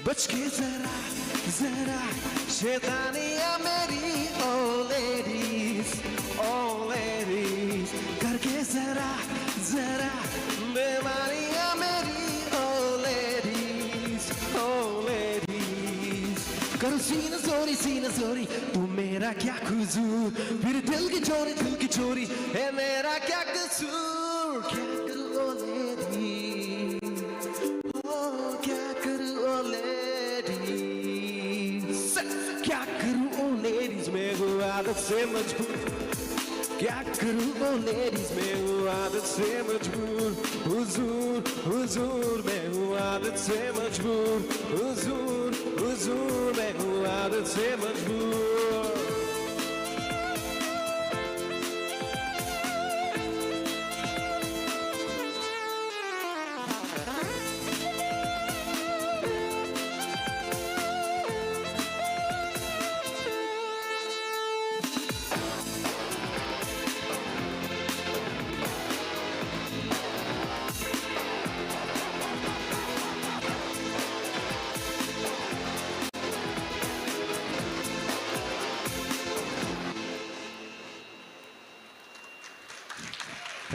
बच के जरा जरा शैतानियां मेरी, ओ लेडीज, ओ लेडीज, करके जरा जरा बेमानियां मेरी, ओ लेडीज, ओ लेडीज। करो सीना जोरी, सीना जोरी, तू मेरा क्या कसूर? फिर दिल की चोरी, दिल की चोरी है, मेरा क्या कसूर? क्या करूं ओ लेडीज, ओ क्या करूं ओ लेडीज, क्या करूं ओ लेडीज, मैं हूँ आदत से मजबूर। क्या करूं ओ लेडीज, मैं हूँ आदत से मजबूर। हुजूर, हुजूर, मैं हूँ आदत से मजबूर। हुजूर, हुजूर, मैं हूँ आदत से मजबूर।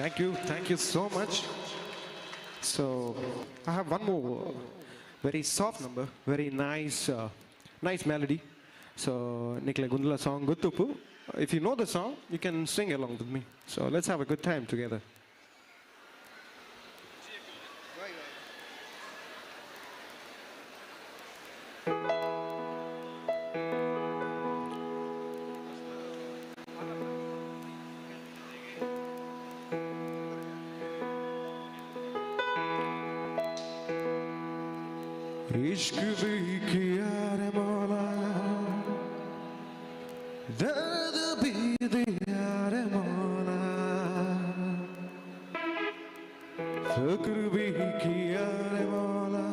Thank you, thank you so much. So I have one more very soft number, very nice, nice melody. So ನಿಕ್ಲೆಗ್ ಉಂದುಲ song ಗೊತ್ತುಪ್ಪು. If you know the song, you can sing along with me. So let's have a good time together. इश्क भी किया रे मौला, दर्द भी दिया रे मौला, फिक्र भी किया रे मौला।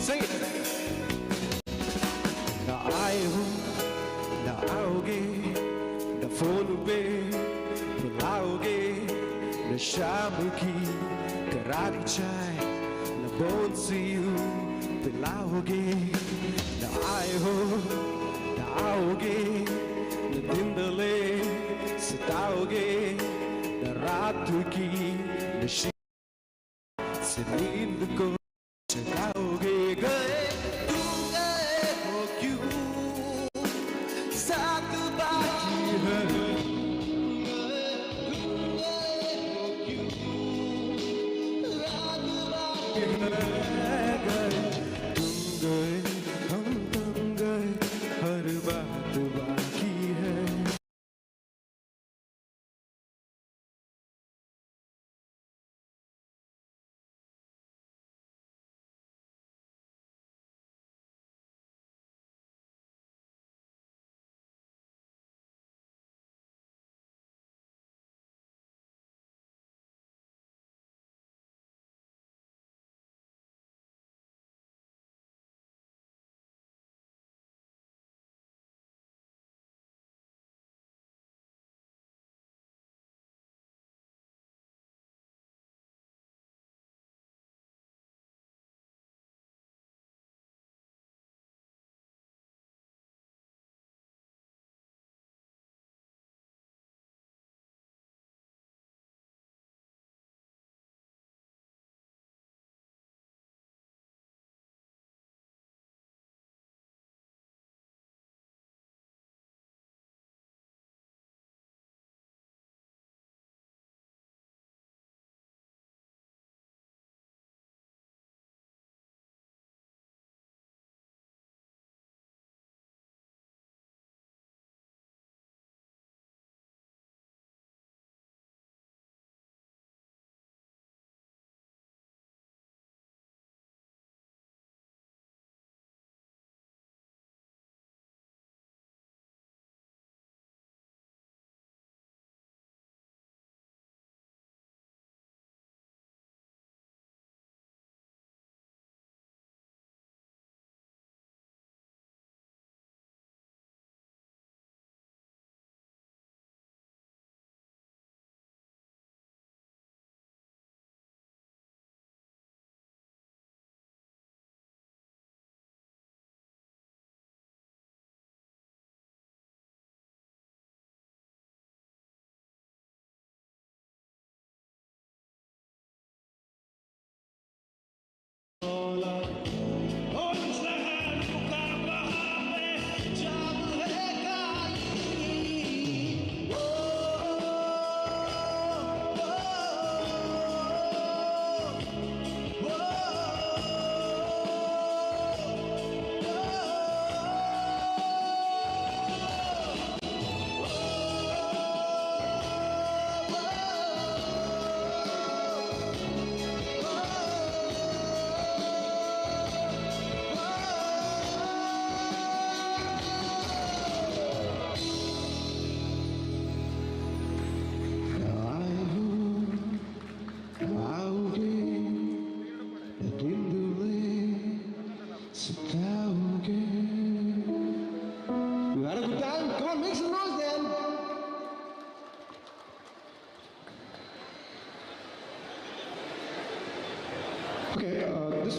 Sing it. ना आए हो, ना आओगे, न फोन पे बुलाओगे, न शाम की करारी चाय, न बोल सी यूं पिलाओगे। न आए हो, न आओगे, न दिन दले सताओगे, न रात की नशे से नींद को जगाओगे। गए तुम, गए हो क्यों, साथ बाकी है। गए तुम, गए हो क्यों, रात बाकी है। गए तुम, गए हम, तुम गए, हर बात बाकी है।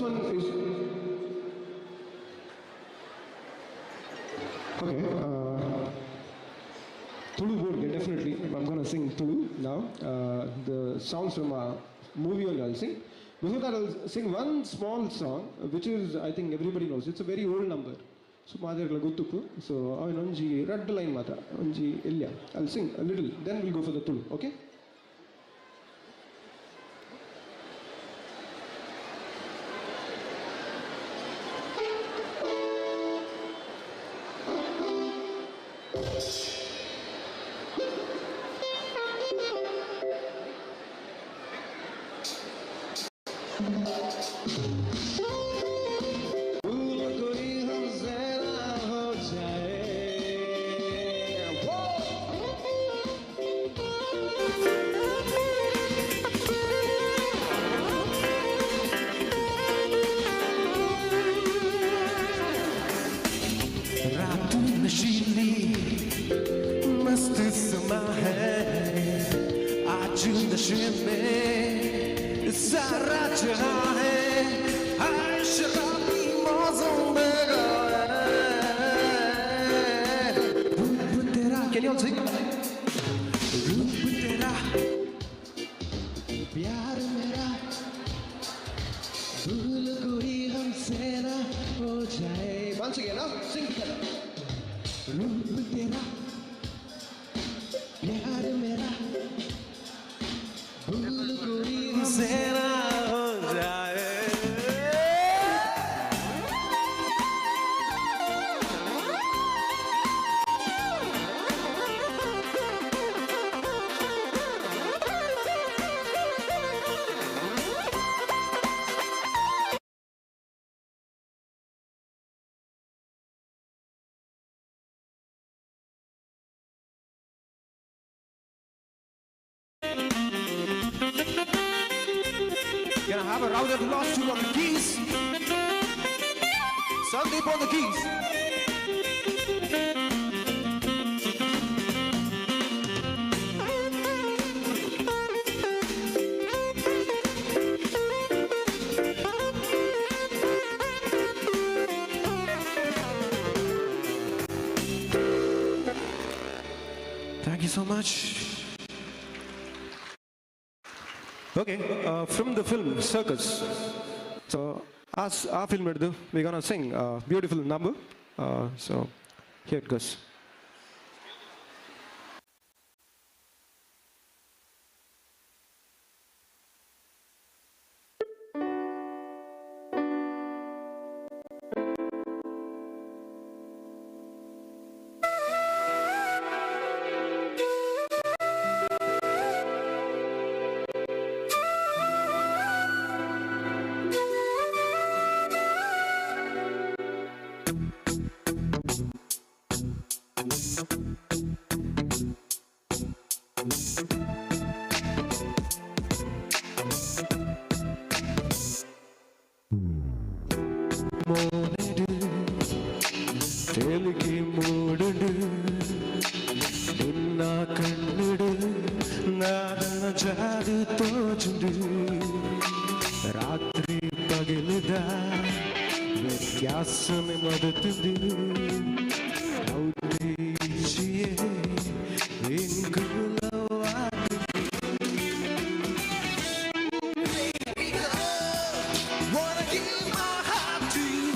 one is okay. Tulu board, definitely. I'm gonna sing Tulu now. The songs from a movie only I'll sing. Before that, I'll sing one small song, which is, I think everybody knows. It's a very old number. So, ಮಾದೇರ್ಲ ಗೊತ್ತುಪ್ಪು. So, ಅವನ ಒಂಜಿ ರಡ್ಡ್ line ಮಾತ್ರ, ಒಂಜಿ ಎಲ್ಯ. I'll sing a little, then we'll go for the Tulu, okay? भूल कोई हमसे ना हो जाए। Whoa! रात नशीली मस्त समा है, आज नशे में सारा जहां है। हाय शराबी मौसम में गए। रूप तेरा, can you all sing? रूप तेरा प्यार मेरा, भूल कोई हमसे ना हो जाए। Once again, huh? Sing together. रूप तेरा प्यार मेरा, भूल कोई हमसे ना हो जाए। Gonna have a round of applause to on the keys. Sandeep on the keys. Thank you so much. Okay, from the film Circus. So, as our film, we're gonna sing a beautiful number. So, here it goes. ಮೋನೆಡು ತೇಲಿಗೆ ಮೂಡುಡು, ನಿನ್ನ ಕಣ್ಣುಡು ನಾದನ ಜಾದು ತೋಜುಂಡು. ರಾತ್ರಿ ಪಗಲದ ವ್ಯತ್ಯಾಸನೆ ಮದತುಂಡು. Wanna give my heart to you.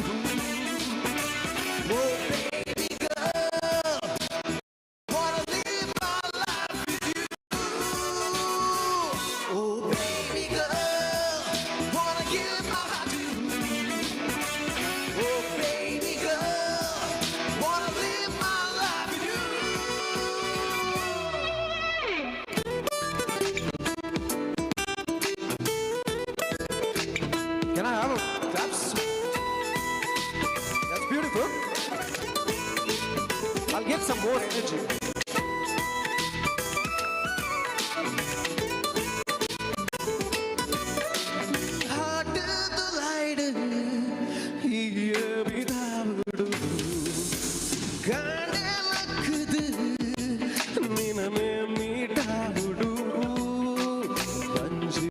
Oh, baby girl, wanna live my life with you. Oh, baby girl, wanna give my heart to you. Oh, baby girl, wanna live my life with you. Can I have a claps? That's beautiful. I'll get some more energy. Heart ದುಲೈಡ್ ಬಿದಾವುಡು, ಗಾಂಡೆ ಲಕ್ಕದು ನಿನನೆ ಮೀಟಾವುಡು. ಬಂಜಿ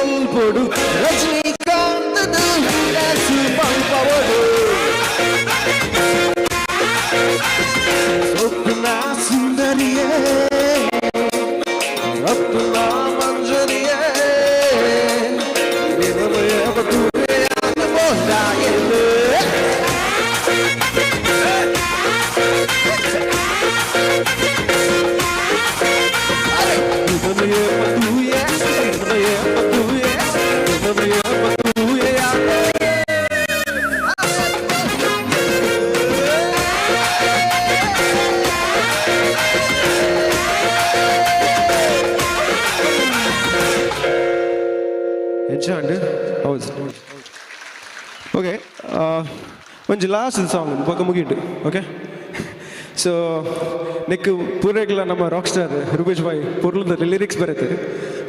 ಬೊಲ್ಪೊಡು ರಜನಿಕಾಂತ್ ಮಲ್ಪವಡು ಸ್ವಪ್ನ ಸುಂದರಿಯೇ ರತ್ನ ಮಂಜರಿಯೇ ಎಂಚ ಹೌದು. Okay, ಒಂಜಿ last song ಬೊಕ ಮುಗಿಂಡು. Okay, ಸೊ ನೆಕ್ ಪೂರೆಗ್ಲ ನಮ್ಮ rock star Rupesh boy ಪೊರ್ಲುದ lyrics ಬರುತ್ತೆ.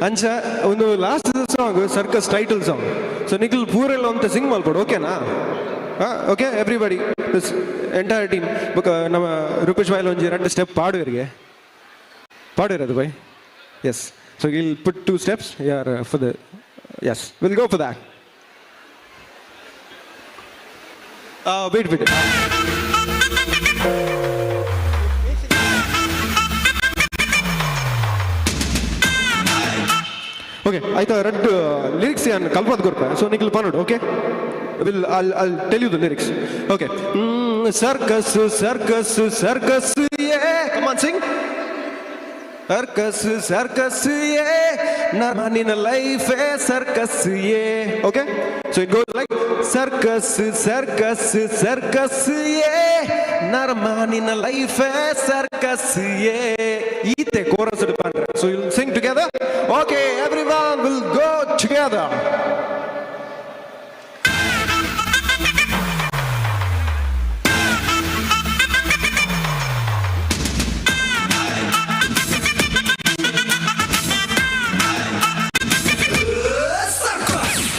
ಅಂಚ ಒಂದು last song, circus title song. So ನಿಕ್ಲ್ ಪೂರೆಲ್ಲ ಅಂತ ಸಿಂಗ್ ಮಲ್ಪೊಡು, ಓಕೆನಾ? ಹಾಂ, okay, everybody, this entire team. ಬೊಕ ನಮ್ಮ ರೂಪೇಶ್ ಬಾಯ್ ಒಂಜಿ ಎರಡು step ಪಾಡುವರಿಗೆ ಪಾಡುವಿರದು bye. Yes, so will put two steps ಯಾರ್ for the, yes, will go for that. Wait, wait. Okay, ಆಯ್ತಾ? ರಡ್ಡ್ ಲಿರಿಕ್ಸ್ ಯಾನ್ ಕಲ್ಪದ್ ಕೊರ್ಪ. ಸೊ ನಿಕ್ಲ್ ಪನೊಡು, okay? Will I'll I'll tell you the lyrics, okay? Circus, circus, circus, yeah. Come on, sing. Circus, circus, yeah. ನಿನ್ನ life circus, yeah. Okay, so it goes like circus, circus, circus, yeah. ನರಮಾನಿನ life circus ಯೇ. ಈತೆ chorus ಪಂಡ್ರೆ. So you sing together, okay? Everyone will go together.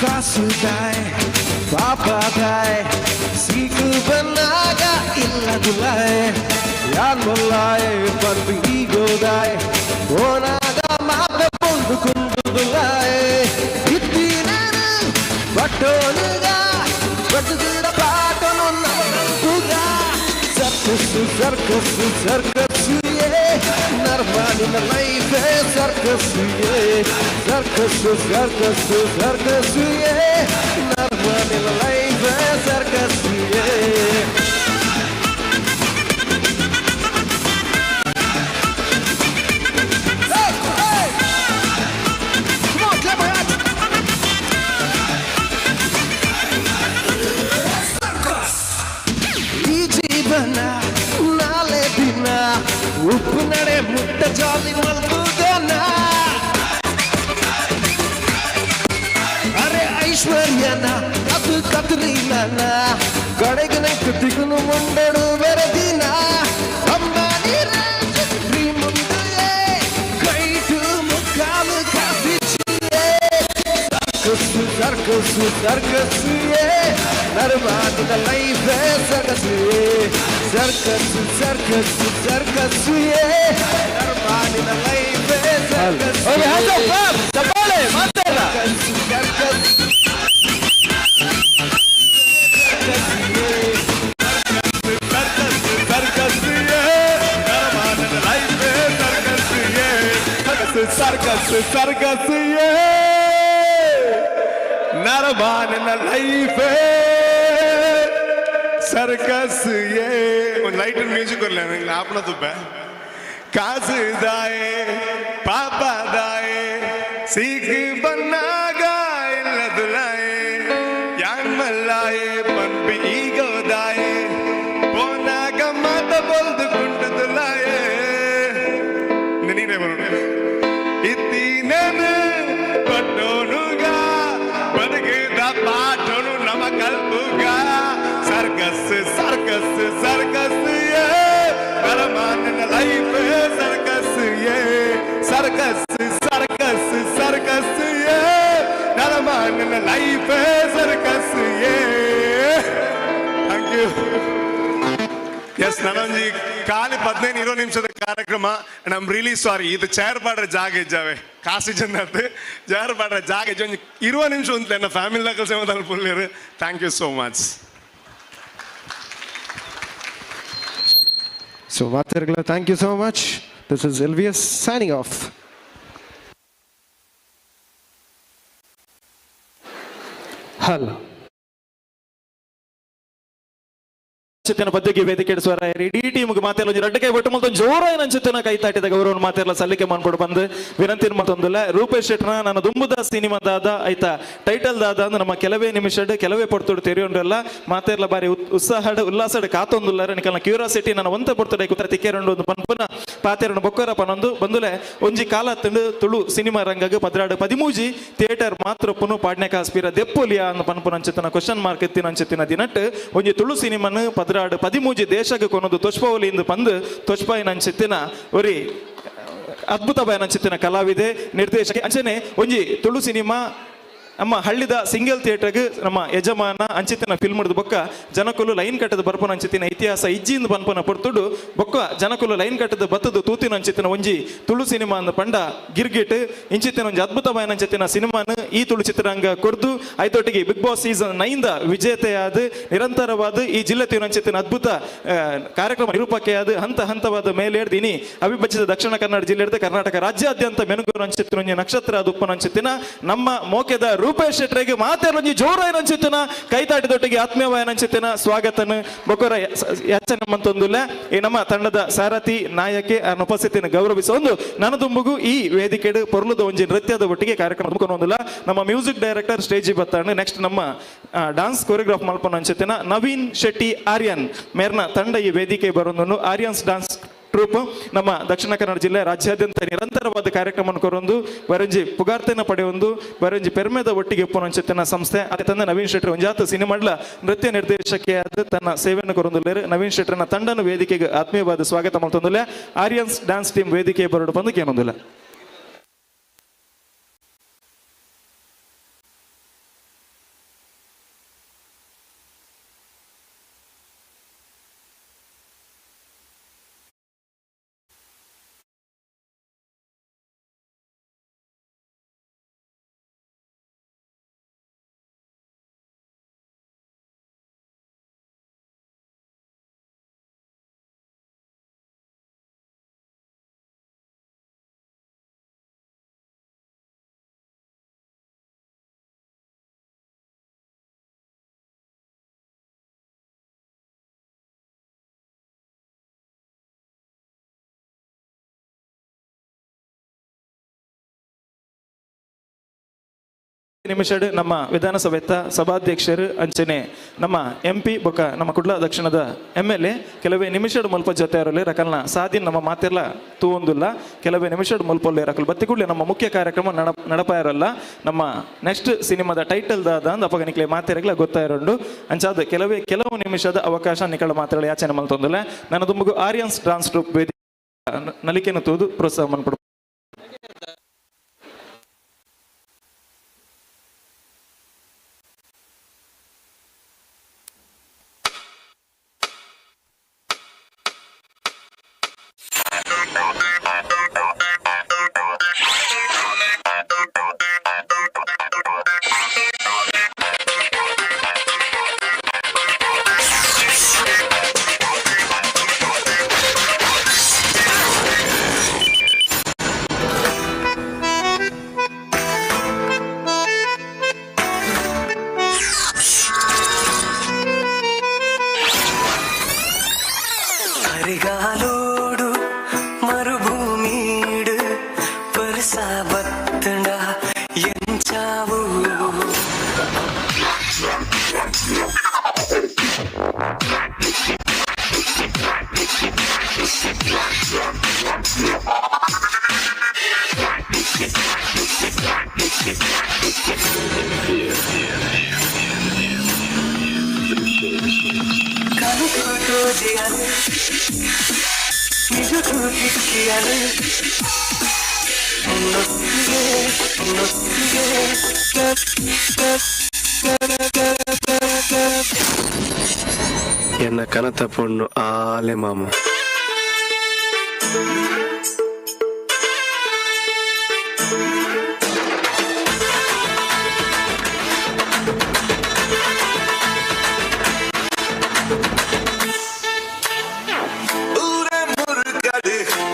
ಕಾಸುದಾಯ್ ಪಾಪದಾಯ್ ಸೀಕು ಬಂದಾಗ ಇಲ್ಲದುಲಾಯ್ ಯಾನ್ ಮೊಲ್ಲಾಯ್ ಪನ್ಪಿ ಈಗೋದಾಯ್ ಓನಾಗ ಮಾತ ಪೊಂದು ಕುಂದುದುಲಾಯ್ ಇತ್ತಿನೇನು ಬಟ್ಟೋನುಗ ಬಟ್ಟುಗಿಡ ಪಾಟನು ನಮಗ. ಸರ್ಕಸ್, ಸರ್ಕಸ್, ಸರ್ಕಸ್ ಯೇ. ನರ್ಮಾನಿನ ಲೈಫ್ ಸರ್ಕಸ್ ಯೇ. ಸರ್ಕಸ್, ಸರ್ಕಸ್, ಸರ್ಕಸ್ ಯೇ. ನರ್ಮಾನಿನ ಲೈಫ್ ಸರ್ಕಸ್ ಯೇ. Come on, clap your hands. ಈ ಜೀವನ ನಾಳೆ ದಿನ ಉಪ್ಪು ನಡೆ ಮುಟ್ಟ ಜಾಲಿ ಮಲ್ಪುಗನ. ಅರೆ ಐಶ್ವರ್ಯನ ಅದು ಕತ್ರೀನನ ಕಡೆಗೆ ನೆಕ್ಕು ತಿಗುನು ಮುಂಡಡು ಬೆರೆದಿನ ಅಂಬಾನಿ ಮುಂದೆ ಕೈಟು ಮುಕ್ಕಾಲು ಕಾಸಿಚಿಯೇ. ಸರ್ಕಸ್, ಸರ್ಕಸ್, ಸರ್ಕಸ್ ಯೇ. ನರಮಾನಿನ life circus. Circus, circus, circus ಯೇ. ನರಮಾನಿನ life circus. Okay, hands up, clap. ಚಪ್ಪಾಳೆ ಮಾತಾಡ. Circus, circus. Circus life circus ಯೇ. ಸರ್ಕಸ್, ಸರ್ಕಸ್ ಯೇ. ನರಮಾನನ ಲೈಫ್ ಸರ್ಕಸ್ ಯೇ. ಒಂದು ಲೈಟ್ ಮ್ಯೂಸಿಕ್ ಬರಲಿ, ನಂಗೆ ಆಪಣ ತುಪ್ಪೆ. ಕಾಸು ದಾಯೆ ಪಾಪ ದಾಯೆ ಸೀಕ್ ಬನ್ನಾಗ ಇಲ್ಲದುಲಾಯೆ ಯಾನ್ ಮಲ್ಲಾಯೆ ಪನ್ಪಿ ಈಗೋದಾಯೆ ಪೋನಾಗ ಮಾತ ಬೊಲ್ದು ಕುಂಟುದುಲಾಯೆ. ನೀನೇ ಬರೋಣ. ಇತ್ತೀನನು ಪಟ್ಟೋನುಗ ಬದುಕಿದ ಪಾಠನು ನಮ ಕಲ್ಪುಗ. ಸರ್ಕಸ್, ಸರ್ಕಸ್, ಸರ್ಕಸ್ ಯೇ. ಪರಮಾನನ ಲೈಫ್ ಸರ್ಕಸ್ ಯೇ. ಸರ್ಕಸ್, ಸರ್ಕಸ್, ಸರ್ಕಸ್ ಯೇ. ನರಮಾನನ ಲೈಫ್ ಸರ್ಕಸ್ ಯೇ. Thank you. S, ನಾನೊಂಜಿ ಖಾಲಿ 15-20 ನಿಮಿಷದ ಕಾರ್ಯಕ್ರಮ. ಅಂಡ್ I'm really sorry, ಇದು ಚೇರ್ ಪಾಡ್ರೆ ಜಾಗ ಇಜ್ಜಾವೆ ಕಾಸಿ ಜನ ಚೇರ್ ಪಾಡ್ರೆ ಜಾಗ ಇಜ್ಜ. ಒಂಜಿ 20 ನಿಮಿಷ ಉಂಟು ಎನ್ನ ಫ್ಯಾಮಿಲಿ ದಕಲ್ ಸೇಮ ಪುಲ್ಲೇರು. Thank you so much. So ಮಾತಾಡ್ಗಳ, thank you so much. This is LVS signing off. Hello ಚಿತ್ತನ ಪದ್ಯಕ್ಕೆ ವೇದಿಕೆ ಸ್ವರ ಇಡೀ ಟೀಮ್ಗೆ ಮಾತೆಲ್ಲ ಒಂಜಿ ರಡ್ಡ ಕೈ ಒಟ್ಟು ಮಲ್ತೊಂದು ಜೋರಾಯಿ ನಂಚಿತ್ತನ ಕೈ ತಾಟಿದ ಗೌರವನ ಮಾತೆಲ್ಲ ಸಲ್ಲಿಕೆ ಮಾಡ್ಬಿಡು ಬಂದು ವಿನಂತಿ ಮತ್ತೊಂದಿಲ್ಲ. ರೂಪೇಶ್ ಶೆಟ್ಟನ ನನ್ನ ದುಂಬುದ ಸಿನಿಮಾದಾದ ಆಯ್ತಾ ಟೈಟಲ್ ದಾದ ಅಂದ್ರೆ ನಮ್ಮ ಕೆಲವೇ ನಿಮಿಷಡ್ ಕೆಲವೇ ಪೊರ್ತುಡು ತೆರೆಯೊಂಡ್ರೆಲ್ಲ ಮಾತೆಲ್ಲ ಬಾರಿ ಉತ್ಸಾಹಡ್ ಉಲ್ಲಾಸಡ್ ಕಾತೊಂದುಲ್ಲಾರ. ನಿಕಲ್ನ ಕ್ಯೂರಿಯಾಸಿಟಿ ನನ್ನ ಒಂತೆ ಪೊರ್ತುಡೆ ಕುತ್ರ ತಿಕ್ಕೇರುಂಡು ಒಂದು ಪನ್ಪುನ ಪಾತೆರನು ಬೊಕ್ಕರ ಪನೊಂದು ಬಂದುಲೆ. ಒಂಜಿ ಕಾಲ ತಿಂಡು ತುಳು ಸಿನಿಮಾ ರಂಗಗ್ 12 13 ಥಿಯೇಟರ್ ಮಾತ್ರ ಪುನು ಪಾಡ್ನೆ ಕಾಸ್ಪೀರ ದೆಪ್ಪೊಲಿಯ ಅಂದ್ ಪನ್ಪುನ ಅಂಚಿತ್ತನ ಕ್ವಶನ್ ಮಾರ್ಕ್ ಎತ್ತಿನ ಅಂಚಿತ್ತಿನ ದಿನಟ್ ಒಂಜಿ ತುಳು ಸಿನಿಮಾನು 12 13 ದೇಶಕ್ಕೆ ಕೊನೊಂದು ತೊಚ್ಪವಲಿ ಇಂದು ಪಂದು ತೊಚ್ಪಾಯಿನ ಅಂಚಿತ್ತಿನ ಒರಿ ಅದ್ಭುತ ಬಯನಂಚಿತ್ತಿನ ಕಲಾವಿದೆ ನಿರ್ದೇಶಕ. ಅಂಚನೆ ಒಂಜಿ ತುಳು ಸಿನಿಮಾ ನಮ್ಮ ಹಳ್ಳಿದ ಸಿಂಗಲ್ ಥಿಯೇಟರ್ಗೆ ನಮ್ಮ ಯಜಮಾನ ಅಂಚಿತ್ತಿನ ಫಿಲ್ಮ್ ಬೊಕ್ಕ ಜನಕುಲು ಲೈನ್ ಕಟ್ಟದ ಬರ್ಪನ ಅಂಚಿತ್ತಿನ ಇತಿಹಾಸ ಇಜ್ಜಿಂದ ಪನ್ಪನ ಪೊರ್ತುಡು ಬೊಕ್ಕ ಜನಕುಲು ಲೈನ್ ಕಟ್ಟದ ಬತ್ತದು ತೂತಿನ ಅಂಚಿತ್ತಿನ ಒಂಜಿ ತುಳು ಸಿನಿಮಾ ಅಂದ ಪಂಡ ಗಿರ್ಗಿಟ್. ಇಂಚಿತ್ತಿನ ಒಂಜಿ ಅದ್ಭುತವಾದ ಅಂಚಿತ್ತಿನ ಸಿನಿಮಾನ ಈ ತುಳು ಚಿತ್ರರಂಗ ಕೊರ್ದು ಐತೊಟ್ಟಿಗೆ ಬಿಗ್ ಬಾಸ್ ಸೀಸನ್ 9 the ವಿಜೇತೆಯಾದ ನಿರಂತರವಾದ ಈ ಜಿಲ್ಲೆ ಅಂಚಿತ್ತಿನ ಅದ್ಭುತ ಕಾರ್ಯಕ್ರಮ ನಿರೂಪಕೆಯಾದ ಹಂತ ಹಂತವಾದ ಮೇಲೇರ್ದು ಇನಿ ಅವಿಭಜಿತ ದಕ್ಷಿಣ ಕನ್ನಡ ಜಿಲ್ಲೆ ಕರ್ನಾಟಕ ರಾಜ್ಯಾದ್ಯಂತ ಮೆನುಗು ಅಂಚಿತ್ತಿನ ಒಂಜಿ ನಕ್ಷತ್ರ ಉಪ್ಪನ ಅಂಚಿತ್ತಿನ ನಮ್ಮ ಮೋಕೆದ ರೂಪೇಶ್ ಶೆಟ್ಟರಿಗೆ ಮಾತೆರೊಂಜಿ ಜೋರಾಯಿನ ಅಂಚಿತ್ತಿನ ಕೈತಾಟಿದೊಟ್ಟಿಗೆ ಆತ್ಮೀಯವಾಯಿನ ಅಂಚಿತ್ತಿನ ಸ್ವಾಗತನ ಬೊಕೊರ ಯಾಚನೆ ಮಂತೊಂದುಲ್ಲ. ಈ ನಮ್ಮ ತಂಡದ ಸಾರಥಿ ನಾಯಕಿ ಅವರ ಉಪಸ್ಥಿತಿಯನ್ನು ಗೌರವಿಸ ಒಂದು ನನದುಂಬುಗು ಈ ವೇದಿಕೆಡು ಪೊರ್ಲುದ ಒಂಜಿ ನೃತ್ಯದ ಒಟ್ಟಿಗೆ ಕಾರ್ಯಕ್ರಮ ಹೊಂದಿಲ್ಲ. ನಮ್ಮ ಮ್ಯೂಸಿಕ್ ಡೈರೆಕ್ಟರ್ ಸ್ಟೇಜ್ ಬತ್ತಾಣ. ನೆಕ್ಸ್ಟ್ ನಮ್ಮ ಡಾನ್ಸ್ ಕೊರಿಯೋಗ್ರಾಫ್ ಮಲ್ಪನ ಅಂಚಿತ್ತಿನ ನವೀನ್ ಶೆಟ್ಟಿ ಆರ್ಯನ್ ಮೇರ್ನ ತಂಡ ಈ ವೇದಿಕೆ ಬರೊಂದು. ಆರ್ಯನ್ಸ್ ಡಾನ್ಸ್ ಟ್ರೂಪ್ ನಮ್ಮ ದಕ್ಷಿಣ ಕನ್ನಡ ಜಿಲ್ಲೆ ರಾಜ್ಯಾದ್ಯಂತ ನಿರಂತರವಾದ ಕಾರ್ಯಕ್ರಮವನ್ನು ಕೊರೊಂದು ಬರಂಜಿ ಪುಗಾರ್ತೆನ ಪಡೆಯೊಂದು ಬರಂಜಿ ಪೆರ್ಮೆದ ಒಟ್ಟಿಗೆ ಉಪ್ಪುನಂಚಿತ್ತಿನ ಸಂಸ್ಥೆ. ಅದೇ ತಂದೆ ನವೀನ್ ಶೆಟ್ಟರ್ ಒಂಜಾತ ಸಿನಿಮಾಡ್ಲ ನೃತ್ಯ ನಿರ್ದೇಶಕಿಯಾದ ತನ್ನ ಸೇವೆಯನ್ನು ಕೊರೊಂದುಲ್ಲೇರು. ನವೀನ್ ಶೆಟ್ಟರ್ನ ತಂಡನ ವೇದಿಕೆಗೆ ಆತ್ಮೀಯವಾದ ಸ್ವಾಗತ ಮಾಡ್ತೊಂದುಲ್ಲೆ. ಆರ್ಯನ್ಸ್ ಡ್ಯಾನ್ಸ್ ಟೀಮ್ ವೇದಿಕೆ ಬರಡು ಬಂದು ಕೇನೊಂದಿಲ್ಲ. ನಿಮಿಷಡ್ ನಮ್ಮ ವಿಧಾನಸಭೆತ್ತ ಸಭಾಧ್ಯಕ್ಷರು ಅಂಚನೆ ನಮ್ಮ ಎಂ ಪಿ ಬೊಕ್ಕ ನಮ್ಮ ಕುಡ್ಲ ದಕ್ಷಿಣದ ಎಂ ಎಲ್ ಎ ಕೆಲವೇ ನಿಮಿಷಡ್ ಮುಲ್ಪ ಜೊತೆ ಇರಲಿ ರಕಲ್ನ ಸಾದಿನ ನಮ್ಮ ಮಾತೆಲ್ಲ ತೂವೊಂದುಲ್ಲ. ಕೆಲವೇ ನಿಮಿಷಡ್ ಮುಲ್ಪೊಲ್ಲೆ ರಕಲ್ ಬತ್ತಿಕುಡ್ಲೆ ನಮ್ಮ ಮುಖ್ಯ ಕಾರ್ಯಕ್ರಮ ನಡಪ ಇರಲ್ಲ. ನಮ್ಮ ನೆಕ್ಸ್ಟ್ ಸಿನಿಮಾದ ಟೈಟಲ್ ದಾದ ಅಂದ್ ಅಪಗ ನಿಕ್ಲೆ ಮಾತೆರಗ್ಲ ಗೊತ್ತಾಯಿರೋಂಡು. ಅಂಚಾದ ಕೆಲವು ನಿಮಿಷದ ಅವಕಾಶ ನಿಕಳ ಮಾತೆರಳ ಯಾಚನೆ ಮಲ್ತೊಂದುಲ್ಲ. ನನ್ನ ದುಂಬುಗು ಆರ್ಯನ್ಸ್ ಡಾನ್ಸ್ ಟ್ರೂಪ್ ವೇದಿಕೆ ನಲಿಕೆನ ತೂದು ಪ್ರೋತ್ಸಾಹ ಮನ್ಪಡು. ಅರಿಗಾಲೋಡು ಮರುಭೂಮಿಡು ಪರ್ಸ ಬತ್ತಂಡ ಎಂಚಾವು. ಕನಕು ನಿಜಕ್ಕೂ ಕಿಕ್ಕಿಯಲು ನಿನ್ನೊಟ್ಟಿಗೆ ನಿನ್ನೊಟ್ಟಿಗೆ. ಎನ್ನ ಕನತ ಪೊಣ್ಣು ಆಲೆ ಮಾಮ.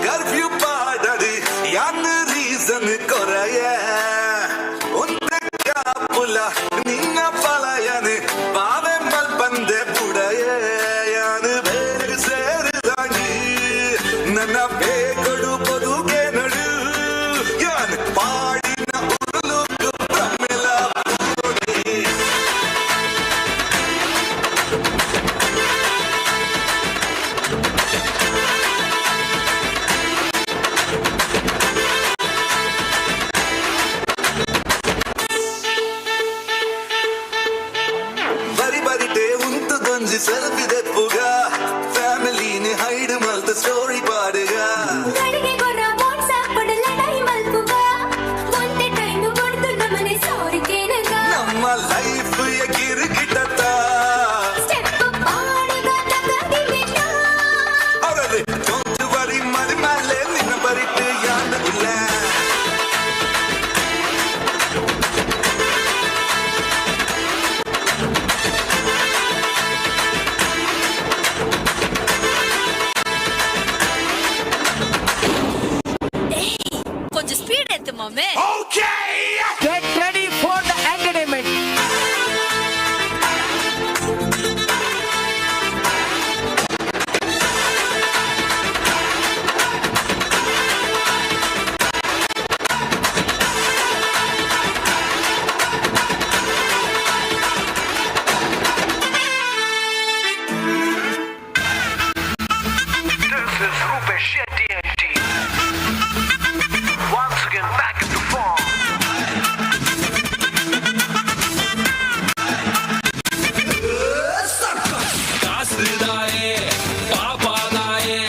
Curfew ಪಾಡಡು ಯಾನ್ ರೀಸನ್ ಕೊರಯ ಒಂತೆ ಕಾಪುಲ ನಿನ್ನ ಪಲಯನು ಬಾವೆಂಬಲ್ ಬಂದೆ ಬುಡಯ ಯಾನ್ ಬೇರೆ ಸೇರಿದಾಂಗಿ ನನ್ನ ಬೇಕೊಡು ಬದುಕೆ ನಡು ಯಾನ್ ಪಾಡಿನ ಉರುಲು ಬ್ರಹ್ಮೆಲ ಪೂಡೆ. ಬರಿ ಬರಿಟೆ ಉಂತು ದೊಂಜಿ ಸೆಲ್ಫಿ ದೆಪ್ಪುಗ ಫ್ಯಾಮಿಲಿನಿ ಹೈಡ್ ಮಲ್ತ ಸ್ಟೋರಿ ಪಾಡುಗ ಗಡಿಗೆ ಗೊರ ವಾಟ್ಸ್ಆಪ್ ಲಡಾಯಿ ಮಲ್ಪುಗ ಒಂತೆ ಟೈಮ್ ಕೊಡ್ತು ನಮನೆ ಸಾರಿ ಕೇನಗ ನಮ್ಮ ಲೈಫ್ ಕಿರುಕಿಟತ್ತ ಸ್ಟೆಪ್ ಪಾಡುಗ ತಗದಿಮಿಟ ಅವರದು don't worry ಮರಿ ಮೇಲೆ ನಿನ್ನ ಬರಿಟು ಯಾನ್ ಇಲ್ಲ. கொஞ்சம் ஸ்பீட் ஏத்து மாமே. Get ready for the entertainment. This is Rupesh Shetty and team. Once again back into form. ಕಾಸುದಾಯೆ ಪಾಪದಾಯೆ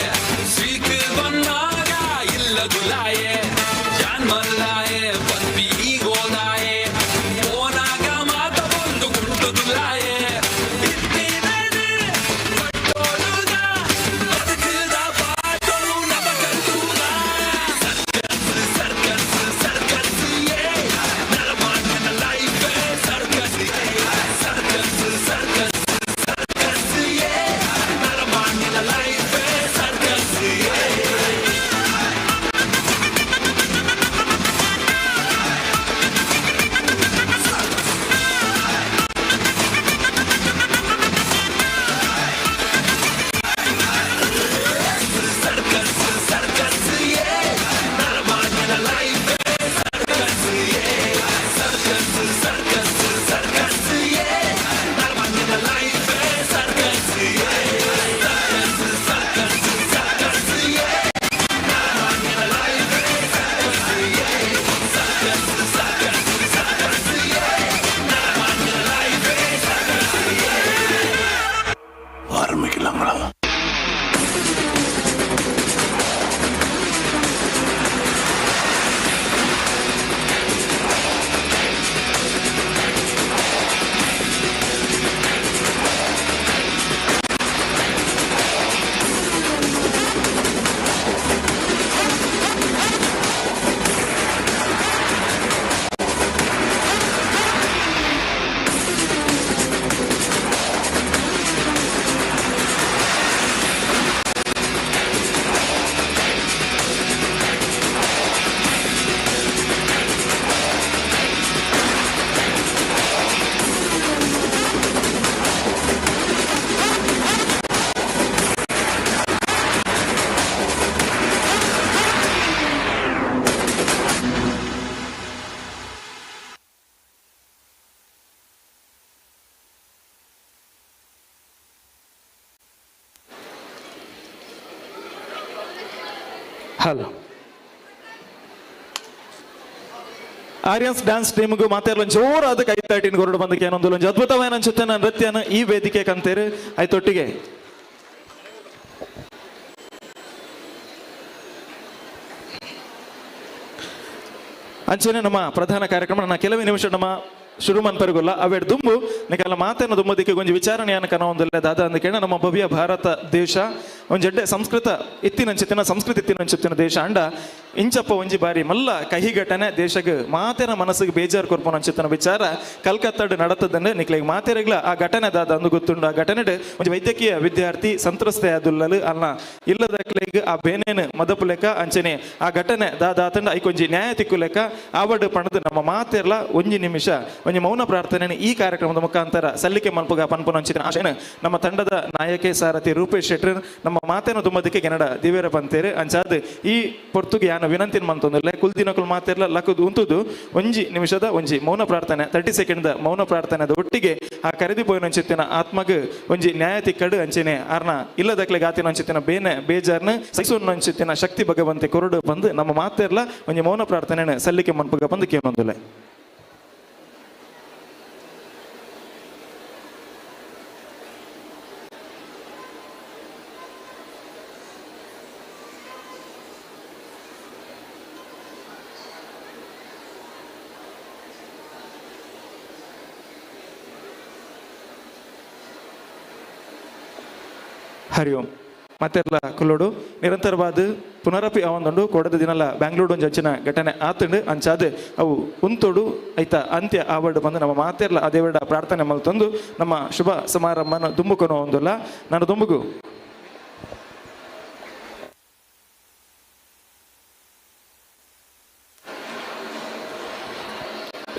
ಸ್ವೀಕ್ ಬನ್ನಾಗ ಇಲ್ಲದುಲಾಯೆ ಜಾನ್ ಮಲ್ಲಾಯೆ ಪನ್ಪಿ ಈಗೋದಾಯೆ ಪೋನಾಗ ಮಾತ ಬಂದು ಕುಂಟುದುಲಾಯೆ ಇತ್ತಿನೇನೆ ಪಟ್ಟೋಡುಗ ಬದುಕುದ ಪಾಟೊಡು ನಮ ಕಟ್ಟುದ ಸರ್ಕಸ್ ಸರ್ಕಸ್ ಸರ್ಕಸ್ ಏ ನರಮಾನ್ಯನ ಲೈಫೇ ಸರ್ಕಸ್ ಸರ್ಕಸ್ ಸರ್ಕಸ್ ಸರ್ಕಸ್ ಏ ನರಮಾನ್ಯನ ಲೈಫೇ ಸರ್ಕಸ್ ಏ. ಆರಂಭಿಕಲಾಂಗಳ. ಹಲೋ ಆರ್ಯನ್ಸ್ ಡ್ಯಾನ್ಸ್ ಟೀಮ್ಗೂ ಮಾತಾಡಲು ಜೋರಾದ ಕೈತಾಟಿನ ಹೊರಡು ಬಂದಕ್ಕೆ ಏನೊಂದು ಒಂಜಿ ಅದ್ಭುತವಾದ ಅನ್ಸುತ್ತೆ ನೃತ್ಯನ ಈ ವೇದಿಕೆ ಕಂತೇರು ಆಯ್ತೊಟ್ಟಿಗೆ. ಅಂಚನೆ ನಮ್ಮ ಪ್ರಧಾನ ಕಾರ್ಯಕ್ರಮ ನನ್ನ ಕೆಲವೇ ನಿಮಿಷ ನಮ್ಮ ಶುರು ಮನ್ಪರಿಗೊಲ್ಲ ಅವೆಡ್ ದುಂಬು ನಿಕಲ ಮಾತೇನ ದುಂಬುದಿಕ್ಕೆ ಒಂಜಿ ವಿಚಾರಣೆಯನ್ನು ಕನವೊಂದಿಲ್ಲ ದಾದಾ ಅಂದಕೇಣ ನಮ್ಮ ಭವ್ಯ ಭಾರತ ದೇಶ ಒಂಜೆಡ್ಡೆ ಸಂಸ್ಕೃತ ಇತ್ತಿನಂಚಿತ್ತಿನ ಸಂಸ್ಕೃತಿ ಇತ್ತಿನಂಚಿತ್ತಿನ ದೇಶ ಅಂಡ ಇಂಚಪ್ಪ ಒಂಜಿ ಬಾರಿ ಮಲ್ಲ ಕಹಿ ಘಟನೆ ದೇಶಗ್ ಮಾತೇನ ಮನಸ್ಸಿಗೆ ಬೇಜಾರು ಕೊರ್ಪುನಂಚಿತ್ತಿನ ವಿಚಾರ ಕಲ್ಕತ್ತಾಡ್ ನಡತದಂದ್ರೆ ನಿಕ್ಲೆಗ್ ಮಾತೆರೆಗ್ಲ ಆ ಘಟನೆ ದಾದ ಅಂದು ಗೊತ್ತುಂಡು. ಆ ಘಟನೆಡ್ ಒಂಜಿ ವೈದ್ಯಕೀಯ ವಿದ್ಯಾರ್ಥಿ ಸಂತ್ರಸ್ತೆ ಆದುಲ್ಲಲು ಅಲ್ಲ ಇಲ್ಲದಕ್ಲೆಗ್ ಆ ಬೇನೇನು ಮದಪು ಲೆಕ್ಕ ಅಂಚನೆ ಆ ಘಟನೆ ದಾದಾತಂಡ ಐಕೊಂಜಿ ನ್ಯಾಯ ತಿಕ್ಕು ಲೆಕ್ಕ ಆವಡ್ ಪಣದು ನಮ್ಮ ಮಾತೆರ್ಲ ಒಂಜಿ ನಿಮಿಷ ಒಂಜಿ ಮೌನ ಪ್ರಾರ್ಥನೆ ಈ ಕಾರ್ಯಕ್ರಮದ ಮುಖಾಂತರ ಸಲ್ಲಿಕೆ ಮಲ್ಪುಗ ಪನ್ಪುನಂಚಿನ ಆಶಯನ ನಮ್ಮ ತಂಡದ ನಾಯಕೆ ಸಾರಥಿ ರೂಪೇಶ್ ಶೆಟ್ಟರ್ ನಮ್ಮ ಮಾತೇನ ದುಮ್ಮದಕ್ಕೆ ಕೆನಡ ದಿವೇರ ಪಂತೇರು ಅಂಚಾದ್ ಈ ಪೊರ್ತುಗೆ ಯಾನ ವಿನಂತಿನ ಮಂತೊಂದುಲ್ಲೆ ಕುಲ್ದಿನಕುಲ್ ಮಾತೆರ್ಲ ಲಕ್ಕುದು ಉಂತುದು ಒಂಜಿ ನಿಮಿಷದ ಒಂಜಿ ಮೌನ ಪ್ರಾರ್ಥನೆ 30 ಸೆಕೆಂಡ್ ಮೌನ ಪ್ರಾರ್ಥನೆದ ಒಟ್ಟಿಗೆ ಆ ಕರೆದಿ ಪೋಯಿನಂಚಿತ್ತಿನ ಆತ್ಮಗ್ ಒಂಜಿ ನ್ಯಾಯ ತಿಕ್ಕಡು ಅಂಚೆನೆ ಅರ್ನ ಇಲ್ಲದಕ್ಲೆ ಗಾತಿನಂಚಿತ್ತಿನ ಬೇನೆ ಬೇಜಾರ್ನ ಸೈಸುನಂಚಿತ್ತಿನ ಶಕ್ತಿ ಭಗವಂತೆ ಕೊರಡು ಬಂದು ನಮ್ಮ ಮಾತೆರ್ಲ ಒಂಜಿ ಮೌನ ಪ್ರಾರ್ಥನೆ ಸಲ್ಲಿಕೆ ಮನ್ಪುಗ ಬಂದು ಕೇನೊಂದುಲ್ಲೆ. ಹರಿ ಓಂ. ಮತ್ತೆಲ್ಲ ಕುಲ್ಲೋಡು ನಿರಂತರವಾದ ಪುನರಪಿ ಅವಂದುಂಡು ಕೊಡದ ದಿನಲ ಬ್ಯಾಂಗ್ಳೂರು ಒಂಜಿ ಅಂಚಿನ ಘಟನೆ ಆತಂಡು ಅಂಚಾದ ಅವು ಉಂತೋಡು ಐತ ಅಂತ್ಯ ಆವಡ್ ಬಂದು ನಮ್ಮ ಮಾತೆರ್ಲ ಅದೇವಡ ಪ್ರಾರ್ಥನೆ ಮಲ್ತೊಂದು ನಮ್ಮ ಶುಭ ಸಮಾರಂಭನ ದುಂಬುಕೊನೋ ಒಂದುಲ್ಲ. ನಾನು ದುಂಬುಗು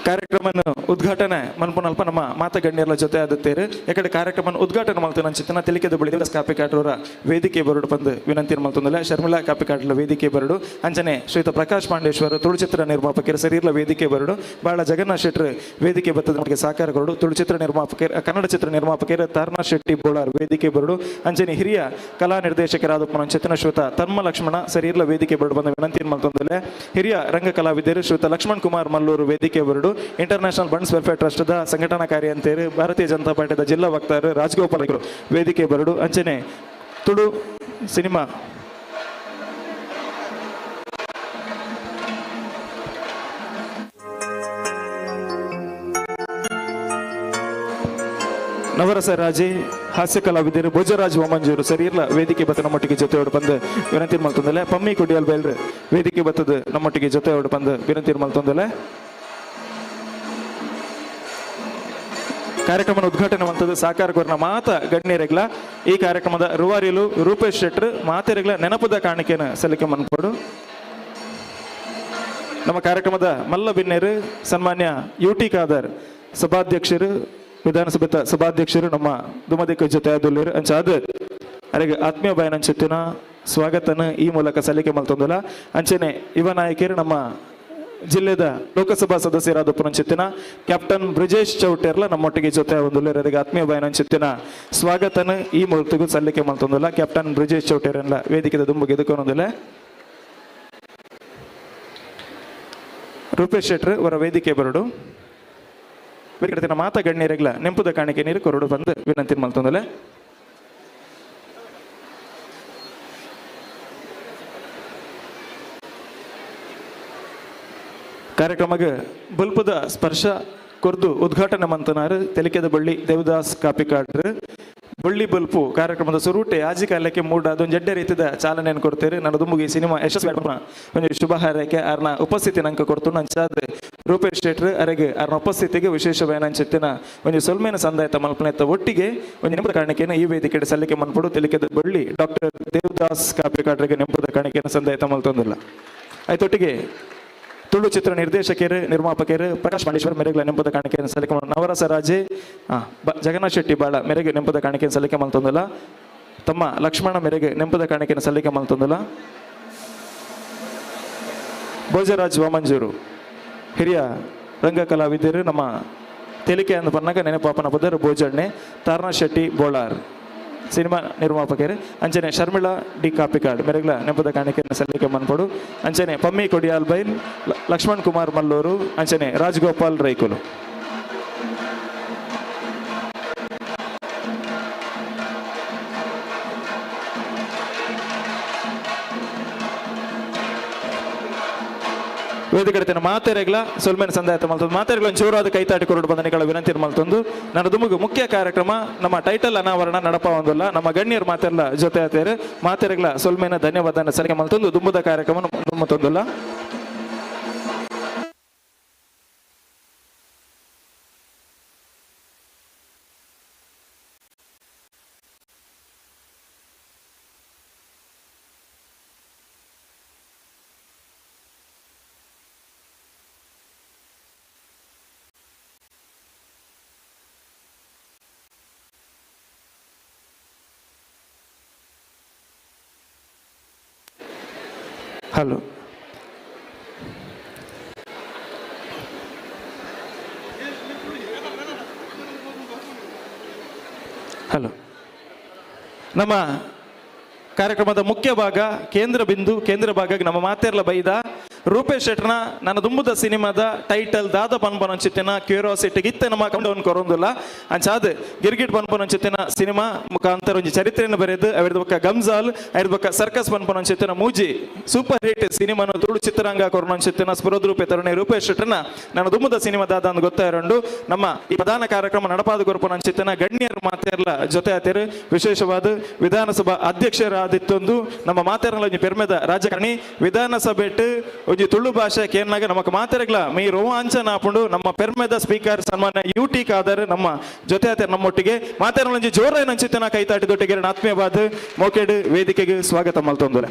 ಕಾರ್ಯಕ್ರಮನ ಉದ್ಘಾಟನೆ ಮನ್ಪುನಲ್ಪ ನಮ್ಮ ಮಾತ ಗಣ್ಯರ ಜೊತೆ ಆದತ್ತೇರು. ಯಾಕಡೆ ಕಾರ್ಯಕ್ರಮ ಉದ್ಘಾಟನೆ ಮಲ್ತನ ಅಂಚಿತ್ತಿನ ತಿಳಿಕೆದ ಬಳಿ ಕಾಪಿಕಾಟ್ರವರ ವೇದಿಕೆ ಬರಡು ಬಂದು ವಿನಂತಿ ಮಲ್ತೊಂದಿಲ್ಲ. ಶರ್ಮಿಳಾ ಕಾಪಿಕಾಟ್ಲ ವೇದಿಕೆ ಬರಡು ಅಂಚನೆ ಶ್ರೀಯುತ ಪ್ರಕಾಶ್ ಪಾಂಡೇಶ್ವರ ತುಳು ಚಿತ್ರ ನಿರ್ಮಾಪಕರು ಸರಿರ್ಲ ವೇದಿಕೆ ಬರಡು ಬಾಳ ಜಗನ್ನಾಥ್ ಶೆಟ್ಟರ್ ವೇದಿಕೆ ಬತ್ತದ ನಮಗೆ ಸಹಕಾರ ಕೊರಡು ತುಳು ಚಿತ್ರ ನಿರ್ಮಾಪಕರು ಕನ್ನಡ ಚಿತ್ರ ನಿರ್ಮಾಪಕರು ತಾರನಾಥ್ ಶೆಟ್ಟಿ ಬೋಳಾರ್ ವೇದಿಕೆ ಬರಡು ಅಂಚನೆ ಹಿರಿಯ ಕಲಾ ನಿರ್ದೇಶಕರಾದ ಅಂಚಿತ್ತಿನ ಶ್ರೀಯುತ ತನ್ಮ ಲಕ್ಷ್ಮಣ ಸರಿರ್ಲ ವೇದಿಕೆ ಬರಡು ಬಂದು ವಿನಂತಿ ಮಲ್ತೊಂದಿಲ್ಲ. ಹಿರಿಯ ರಂಗ ಕಲಾವಿದರು ಶ್ರೀಯುತ ಲಕ್ಷ್ಮಣ್ ಕುಮಾರ್ ಮಲ್ಲೂರು ವೇದಿಕೆ ಬರಡು ಇಂಟರ್ನ್ಯಾಷನಲ್ ಬಂಡ್ಸ್ ವೆಲ್ಫೇರ್ ಟ್ರಸ್ಟ್ ಸಂಘಟನಾ ಕಾರ್ಯಂತೇರು ಭಾರತೀಯ ಜನತಾ ಪಾರ್ಟಿದ ಜಿಲ್ಲಾ ವಕ್ತಾರರು ರಾಜಗೋಪಾಲ್ ವೇದಿಕೆ ಬರಡು ಅಂಚನೆ ತುಳು ಸಿನಿಮಾ ನವರಸ ರಾಜೆ ಹಾಸ್ಯ ಕಲಾವಿದರು ಭೋಜರಾಜ್ ವಾಮಂಜೂರು ಸರಿಯಿಲ್ಲ ವೇದಿಕೆ ಬತ್ತ ನಮ್ಮೊಟ್ಟಿಗೆ ಜೊತೆಯೋಡು ಬಂದು ವಿನಂತಿ ಮಲ್ತೊಂದಲೆ. ಪಮ್ಮಿ ಕೊಡಿಯಲ್ ಬೇಲ್ರು ವೇದಿಕೆ ಬತ್ತದ ನಮ್ಮೊಟ್ಟಿಗೆ ಜೊತೆಯೋಡು ಬಂದು ವಿನಂತಿ ಮಲ್ತೊಂದಲೆ. ಕಾರ್ಯಕ್ರಮದ ಉದ್ಘಾಟನೆ ಮಂತದ್ದು ಸಾಕಾರ ಕೊರ್ನ ಮಾತ ಗಣ್ಯರೆಗ್ಲ ಈ ಕಾರ್ಯಕ್ರಮದ ರೂವಾರಿಲು ರೂಪೇಶ್ ಶೆಟ್ಟರ್ ಮಾತೆರೆಗ್ಲ ನೆನಪುದ ಕಾಣಿಕೆಯನ್ನು ಸಲ್ಲಿಕೆ ಮನ್ಪಡು. ನಮ್ಮ ಕಾರ್ಯಕ್ರಮದ ಮಲ್ಲ ಬಿನ್ನೇರು ಸನ್ಮಾನ್ಯ ಯು ಟಿ ಖಾದರ್ ಸಭಾಧ್ಯಕ್ಷರು ವಿಧಾನಸಭೆ ಸಭಾಧ್ಯಕ್ಷರು ನಮ್ಮ ದುಮದಿಕ್ಕ ಜೊತೆ ಆದುಲ್ಲೇರು ಅಂಚಾದ ಅರೆಗೆ ಆತ್ಮೀಯ ಬಾಯನಂಚಿತ್ತಿನ ಸ್ವಾಗತನ ಈ ಮೂಲಕ ಸಲ್ಲಿಕೆ ಮಲ್ತೊಂದಿಲ್ಲ. ಅಂಚನೆ ಯುವ ನಾಯಕರು ನಮ್ಮ ಜಿಲ್ಲೆದ ಲೋಕಸಭಾ ಸದಸ್ಯರಾದ ಪುನಂಚಿತ್ತಿನ ಕ್ಯಾಪ್ಟನ್ ಬ್ರಿಜೇಶ್ ಚೌಟೆರ್ಲ ನಮ್ಮೊಟ್ಟಿಗೆ ಜೊತೆ ಒಂದು ಆತ್ಮೀಯ ಬಾಯನಂಚಿತ್ತಿನ ಸ್ವಾಗತನ ಈ ಮೂಲಕ ಸಲ್ಲಿಕೆ ಮಲ್ತೊಂದಿಲ್ಲ. ಕ್ಯಾಪ್ಟನ್ ಬ್ರಿಜೇಶ್ ಚೌಟೆರನ್ಲ ವೇದಿಕೆದ ದುಂಬುಗೆ ಎದುಕೊಂದಿಲ್ಲ. ರೂಪೇಶ್ ಶೆಟ್ಟರ್ ಅವರ ವೇದಿಕೆ ಬರಡು ವೇದಿಕೆ ಮಾತಾ ಗಣ್ಯರೆಗ್ಲ ನೆಂಪುದ ಕಾಣಿಕೆ ನೀರು ಕೊರಡು ಬಂದು ವಿನಂತಿ ಮಲ್ತೊಂದಿಲ್ಲ. ಕಾರ್ಯಕ್ರಮಕ್ಕೆ ಬಲ್ಪದ ಸ್ಪರ್ಶ ಕೊರ್ದು ಉದ್ಘಾಟನೆ ಮಂತನಾರು ತೆಲಿಕೆದ ಬಳ್ಳಿ ದೇವದಾಸ್ ಕಾಪಿಕಾಡ್ರು ಬಳ್ಳಿ ಬಲ್ಪು ಕಾರ್ಯಕ್ರಮದ ಸುರೂಟೆ ಆಜಿ ಕಾಲಕ್ಕೆ ಮೂಡ ಅದೊಂದು ಜಡ್ಡೆ ರೀತಿಯ ಚಾಲನೆಯನ್ನು ಕೊಡ್ತೇವೆ. ನನ್ನ ದುಂಬುಗೆ ಸಿನಿಮಾ ಯಶಸ್ವಿ ಒಂದು ಶುಭ ಹಾರೈಕೆ ಅರ್ನ ಉಪಸ್ಥಿತಿ ನಂಕ ಕೊಡ್ತು. ನಂಚಾದ ರೂಪೇಶ್ ಶೆಟ್ಟರ್ ಅರೆಗೆ ಅರ್ನ ಉಪಸ್ಥಿತಿಗೆ ವಿಶೇಷ ನಂಚಿತ್ತಿನ ಒಂದು ಸೊಲ್ಮೇನ ಸಂದಾಯತ ಮಲ್ಪನೆತ್ತ ಒಟ್ಟಿಗೆ ಒಂದು ನೆಂಪದ ಕಾಣಿಕೆಯನ್ನು ಈ ವೇದಿಕೆ ಸಲ್ಲಿಕೆ ಮನ್ಪಡು ತೆಲಿಕೆದ ಬಳ್ಳಿ ಡಾಕ್ಟರ್ ದೇವದಾಸ್ ಕಾಪಿಕಾಡ್ರಿಗೆ ನೆಂಪದ ಕಾಣಿಕೆಯನ್ನು ಸಂದಾಯತ ಮಲ್ತೊಂದಿಲ್ಲ. ಆಯ್ತೊಟ್ಟಿಗೆ ತುಳು ಚಿತ್ರ ನಿರ್ದೇಶಕರು ನಿರ್ಮಾಪಕರು ಪ್ರಕಾಶ್ ಪಾಂಡೇಶ್ವರ ಮೇರೆಗೆ ನೆಂಪದ ಕಾಣಿಕೆಯನ್ನು ಸಲ್ಲಿಕೆ ನವರಸ ರಾಜೆ ಜಗನ್ನಾಥ್ ಶೆಟ್ಟಿ ಬಾಳ ಮೇರೆಗೆ ನೆಂಪದ ಕಾಣಿಕೆಯನ್ನು ಸಲ್ಲಿಕೆ ಮಲ್ತೊಂದಿಲ್ಲ. ತಮ್ಮ ಲಕ್ಷ್ಮಣ ಮೇರೆಗೆ ನೆಂಪದ ಕಾಣಿಕೆಯನ್ನು ಸಲ್ಲಿಕೆ ಮಲ್ತೊಂದಿಲ್ಲ. ಭೋಜರಾಜ್ ವಾಮಂಜೂರು ಹಿರಿಯ ರಂಗ ಕಲಾವಿದರು ನಮ್ಮ ತೆಲಿಕೆ ಅಂದ ಪನ್ನಗ ನೆನಪಾಪನ ಪದರು ಭೋಜಣ್ಣೆ ತಾರನಾಥ್ ಶೆಟ್ಟಿ ಬೋಳಾರ್ ಸಿನಿಮಾ ನಿರ್ಮಾಪಕರು ಅಂಚನೆ ಶರ್ಮಿಳಾ ಡಿ ಕಾಪಿಕಾಡ್ ಮೆರೆಗ್ಲ ನೆಂಪದ ಕಾಣಿಕೆಯನ್ನು ಸಲ್ಲಿಕೆ ಮನ್ಪಡು ಅಂಚನೆ ಪಮ್ಮಿ ಕೊಡಿಯಾಲ್ ಬೈಲ್ ಲಕ್ಷ್ಮಣ್ ಕುಮಾರ್ ಮಲ್ಲೂರು ಅಂಚನೆ ರಾಜಗೋಪಾಲ್ ರೈಕುಲು. ವೇದಿಕೆ ಮಾತೆರೆಗ್ಲ ಸೊಲ್ಮೆನ ಸಂದಾಯತ ಮಲ್ತೊಂದು ಮಾತೆರೆಗ್ಲ ಜೋರಾದ ಕೈತಾಟಿ ಕೊರಡು ಬಂದ ನಿಗಳ ವಿನಂತಿ ಮಲ್ತೊಂದು ನನ್ನ ದುಮುಗು ಮುಖ್ಯ ಕಾರ್ಯಕ್ರಮ ನಮ್ಮ ಟೈಟಲ್ ಅನಾವರಣ ನಡಪ ಒಂದಲ್ಲ ನಮ್ಮ ಗಣ್ಯರು ಮಾತೆಲ್ಲ ಜೊತೆ ಆತೇರು ಮಾತೆರೆಗ್ಲ ಸೊಲ್ಮೆನ ಧನ್ಯವಾದ ಸಲಿಕೆ ಮಲ್ತೊಂದು ದುಂಬುದ ಕಾರ್ಯಕ್ರಮ ದುಮ್ಮತೊಂದುಲ್ಲ. ಹಲೋ ಹಲೋ ನಮ್ಮ ಕಾರ್ಯಕ್ರಮದ ಮುಖ್ಯ ಭಾಗ ಕೇಂದ್ರ ಬಿಂದು ಕೇಂದ್ರ ಭಾಗ ನಮ್ಮ ಮಾತೆರ್ಲ ಬೈದ ರೂಪೇಶ್ ಶೆಟ್ಟರ್ನ ನನ್ನ ದುಂಬುದ ಸಿನಿಮಾದ ಟೈಟಲ್ ದಾದ ಪನ್ಪನಂಚಿತ್ತಿನ ಕ್ಯೂರಿಯಾಸಿಟಿಗೆ ಇತ್ತೆ ನಮ್ಮ ಕೌಂಟ್ ಕೊರೊಂದುಲ್ಲ ಅಂಚಾದ್ ಗಿರ್ಗಿಟ್ ಪನ್ಪನಂಚಿತ್ತಿನ ಸಿನಿಮಾ ಮುಖಾಂತರ ಒಂಜಿ ಚರಿತ್ರೆಯನ್ನು ಬರೆದು ಅವಿರ್ದ ಬೊಕ್ಕ ಗಮ್ಜಾಲ್ ಅವಿರ್ದ ಬೊಕ್ಕ ಸರ್ಕಸ್ ಪನ್ಪನಂಚಿತ್ತಿನ ಮೂಜಿ ಸೂಪರ್ ಹಿಟ್ ಸಿನಿಮಾನ ತುಳು ಚಿತ್ರರಂಗ ಕೊರೊಂಚಿತ್ತಿನ ಸ್ಫುರದ್ರೂಪೆ ತರುಣೆ ರೂಪೇಶ್ ಶೆಟ್ಟರ್ನ ನನ್ನ ದುಂಬುದ ಸಿನಿಮಾ ದಾದ ಅಂದ್ ಗೊತ್ತಾಯಿರಂಡು ನಮ್ಮ ಈ ಪ್ರಧಾನ ಕಾರ್ಯಕ್ರಮ ನಡಪಾದ ಕೊರಪನಂಚಿತ್ತಿನ ಗಣ್ಯರು ಮಾತೆರ್ಲ ಜೊತೆ ಆತೇರು ವಿಶೇಷವಾದ ವಿಧಾನಸಭಾ ಅಧ್ಯಕ್ಷರಾದಿತ್ತೊಂದು ನಮ್ಮ ಮಾತೆರ್ಲ ಒಂಜಿ ಪೆರ್ಮೆದ ರಾಜಕಾರಣಿ ವಿಧಾನಸಭೆಟ್ ಒಂಜಿ ತುಳು ಭಾಷೆ ಕೇನಾಗ ನಮಕ್ ಮಾತೆರೆಗ್ಲ ಮೀ ರೋಮಾಂಚನ ಆಪುಂಡು ನಮ್ಮ ಪೆರ್ಮೆದ ಸ್ಪೀಕರ್ ಸನ್ಮಾನ್ಯ ಯು ಟಿ ಖಾದರ್ ನಮ್ಮ ಜೊತೆ ಆತೇರ್ ನಮ್ಮೊಟ್ಟಿಗೆ ಮಾತೆರ್ಲ ಜೋರಾಯಿ ನಂಚಿತನ ಕೈತಾಟಿದೊಟ್ಟಿಗೆ ಆತ್ಮೀಯವಾದ ಮೋಕೆಡ್ ವೇದಿಕೆಗೆ ಸ್ವಾಗತ ಮಲ್ತೊಂದುಲೆ.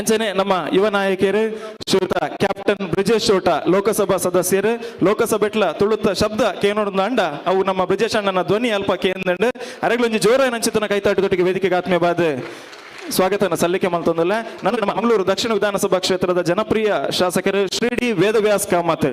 ಅಂಚನೆ ನಮ್ಮ ಯುವ ನಾಯಕಿಯರು ಶ್ರೀಯುತ ಕ್ಯಾಪ್ಟನ್ ಬ್ರಿಜೇಶ್ ಚೌಟ ಲೋಕಸಭಾ ಸದಸ್ಯರು ಲೋಕಸಭೆಟ್ಲ ತುಳುತ್ತ ಶಬ್ದ ಕೇನೋಡು ಅಂಡ ಅವು ನಮ್ಮ ಬ್ರಿಜೇಶ್ ಅಣ್ಣನ ಧ್ವನಿ ಅಲ್ಪ ಕೇಂದಂಡು ಅರೆಗ್ಲೊಂಜಿ ಜೋರಾಯಿ ನಂಚಿತನ ಕೈತಾಟಿದೊಟ್ಟಿಗೆ ವೇದಿಕೆಗೆ ಆತ್ಮೀಯವಾದ ಸ್ವಾಗತನ ಸಲ್ಲಿಕೆ ಮಲ್ತೊಂದುಲ್ಲ. ನನ್ನ ನಮ್ಮ ಮಂಗಳೂರು ದಕ್ಷಿಣ ವಿಧಾನಸಭಾ ಕ್ಷೇತ್ರದ ಜನಪ್ರಿಯ ಶಾಸಕರು ಶ್ರೀ ಡಿ ವೇದವ್ಯಾಸ್ ಕಾಮತ್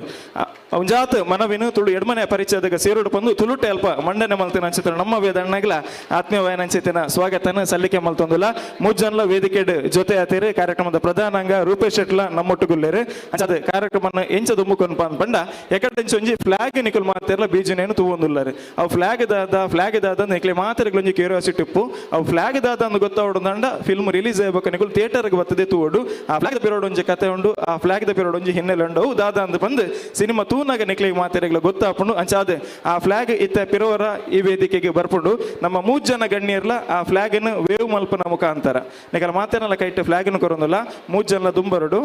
ಒಂಜಾತ್ ಮನವಿನು ತುಳು ಎಡ್ಮನೆ ಪರಿಚಯದಾಗ ಸೇರುಡು ಬಂದು ತುಳುಟೆ ಅಲ್ಪ ಮಂಡನೆ ಮಲ್ತಿನ ಅಂಚಿತನ ನಮ್ಮ ವೇದಣ್ಣಗ್ಲ ಆತ್ಮೀಯವಾಯನ ಅಂಚಿತನ ಸ್ವಾಗತನ ಸಲ್ಲಿಕೆ ಮಲ್ತೊಂದುಲ್ಲ. ಮೂಜನ್ಲ ವೇದಿಕೆಡ್ ಜೊತೆ ಆತೀರಿ ಕಾರ್ಯಕ್ರಮದ ಪ್ರಧಾನಾಂಗ ರೂಪೇಶ್ ಶೆಟ್ಲ ನಮ್ಮೊಟ್ಟುಗುಲ್ಲೇರು ಅಂಚಾದ ಕಾರ್ಯಕ್ರಮನ ಎಂಚ ದುಮ್ಮುಕೊನ್ ಪಂಡ ಎಕಡೆಂಚ ಒಂಜಿ ಫ್ಲಾಗ್ ನಿಕುಲ್ ಮಾತೆರ್ಲ ಬೀಜನೇನು ತೂವೊಂದುಲ್ಲಾರು ಅವು ಫ್ಲಾಗ್ ದಾದ ಫ್ಲಾಗ್ ದಾದ ನಿಕ್ಲೆ ಮಾತೆರ್ಗ್ಲೊಂಜಿ ಕ್ಯೂರಿಯಾಸಿಟಿ ಉಪ್ಪು ಅವು ಫ್ಲಾಗ್ ದಾದ ಅಂದ್ ಗೊತ್ತಾವಡು ಫಿಲ್ಮ್ ರಿಲೀಸ್ ಆಗಬೇಕು ನಿಕುಲ್ ಥಿಯೇಟರ್ಗೆ ಬರ್ತದೆ ತೂವೊಡು ಆ ಫ್ಲಾಗ್ the ಪಿರೋಡ್ ಒಂಜಿ ಕತೆ ಉಂಡು ಆ ಫ್ಲಾಗ್ the ಪಿರೋಡ್ ಒಂಜಿ ಹಿನ್ನೆಲೆ ಉಂಡು ಅವು ದಾದ ಅಂದ್ ಬಂದು ಸಿನಿಮಾ ತೂನಾಗ ನಿಕ್ಲಿಗೆ ಮಾತೆರೆಗ್ಲ ಗೊತ್ತಾಪುಂಡು ಅಂಚಾದ ಆ ಫ್ಲಾಗ್ ಇತ್ತ ಪಿರೋರ ಈ ವೇದಿಕೆಗೆ ಬರ್ಪುಂಡು ನಮ್ಮ ಮೂರು ಜನ ಗಣ್ಯರ್ಲ ಆ ಫ್ಲಾಗ್ ಅನ್ನು ವೇವ್ ಮಲ್ಪನ ಮುಖಾಂತರ ನಿಕಲ ಮಾತೆನಲ್ಲ ಕೈಟ್ ಫ್ಲಾಗ್ ಅನ್ನು ಕೊರೊಂದುಲ್ಲ ಮೂರು ಜನ ದುಂಬರಡು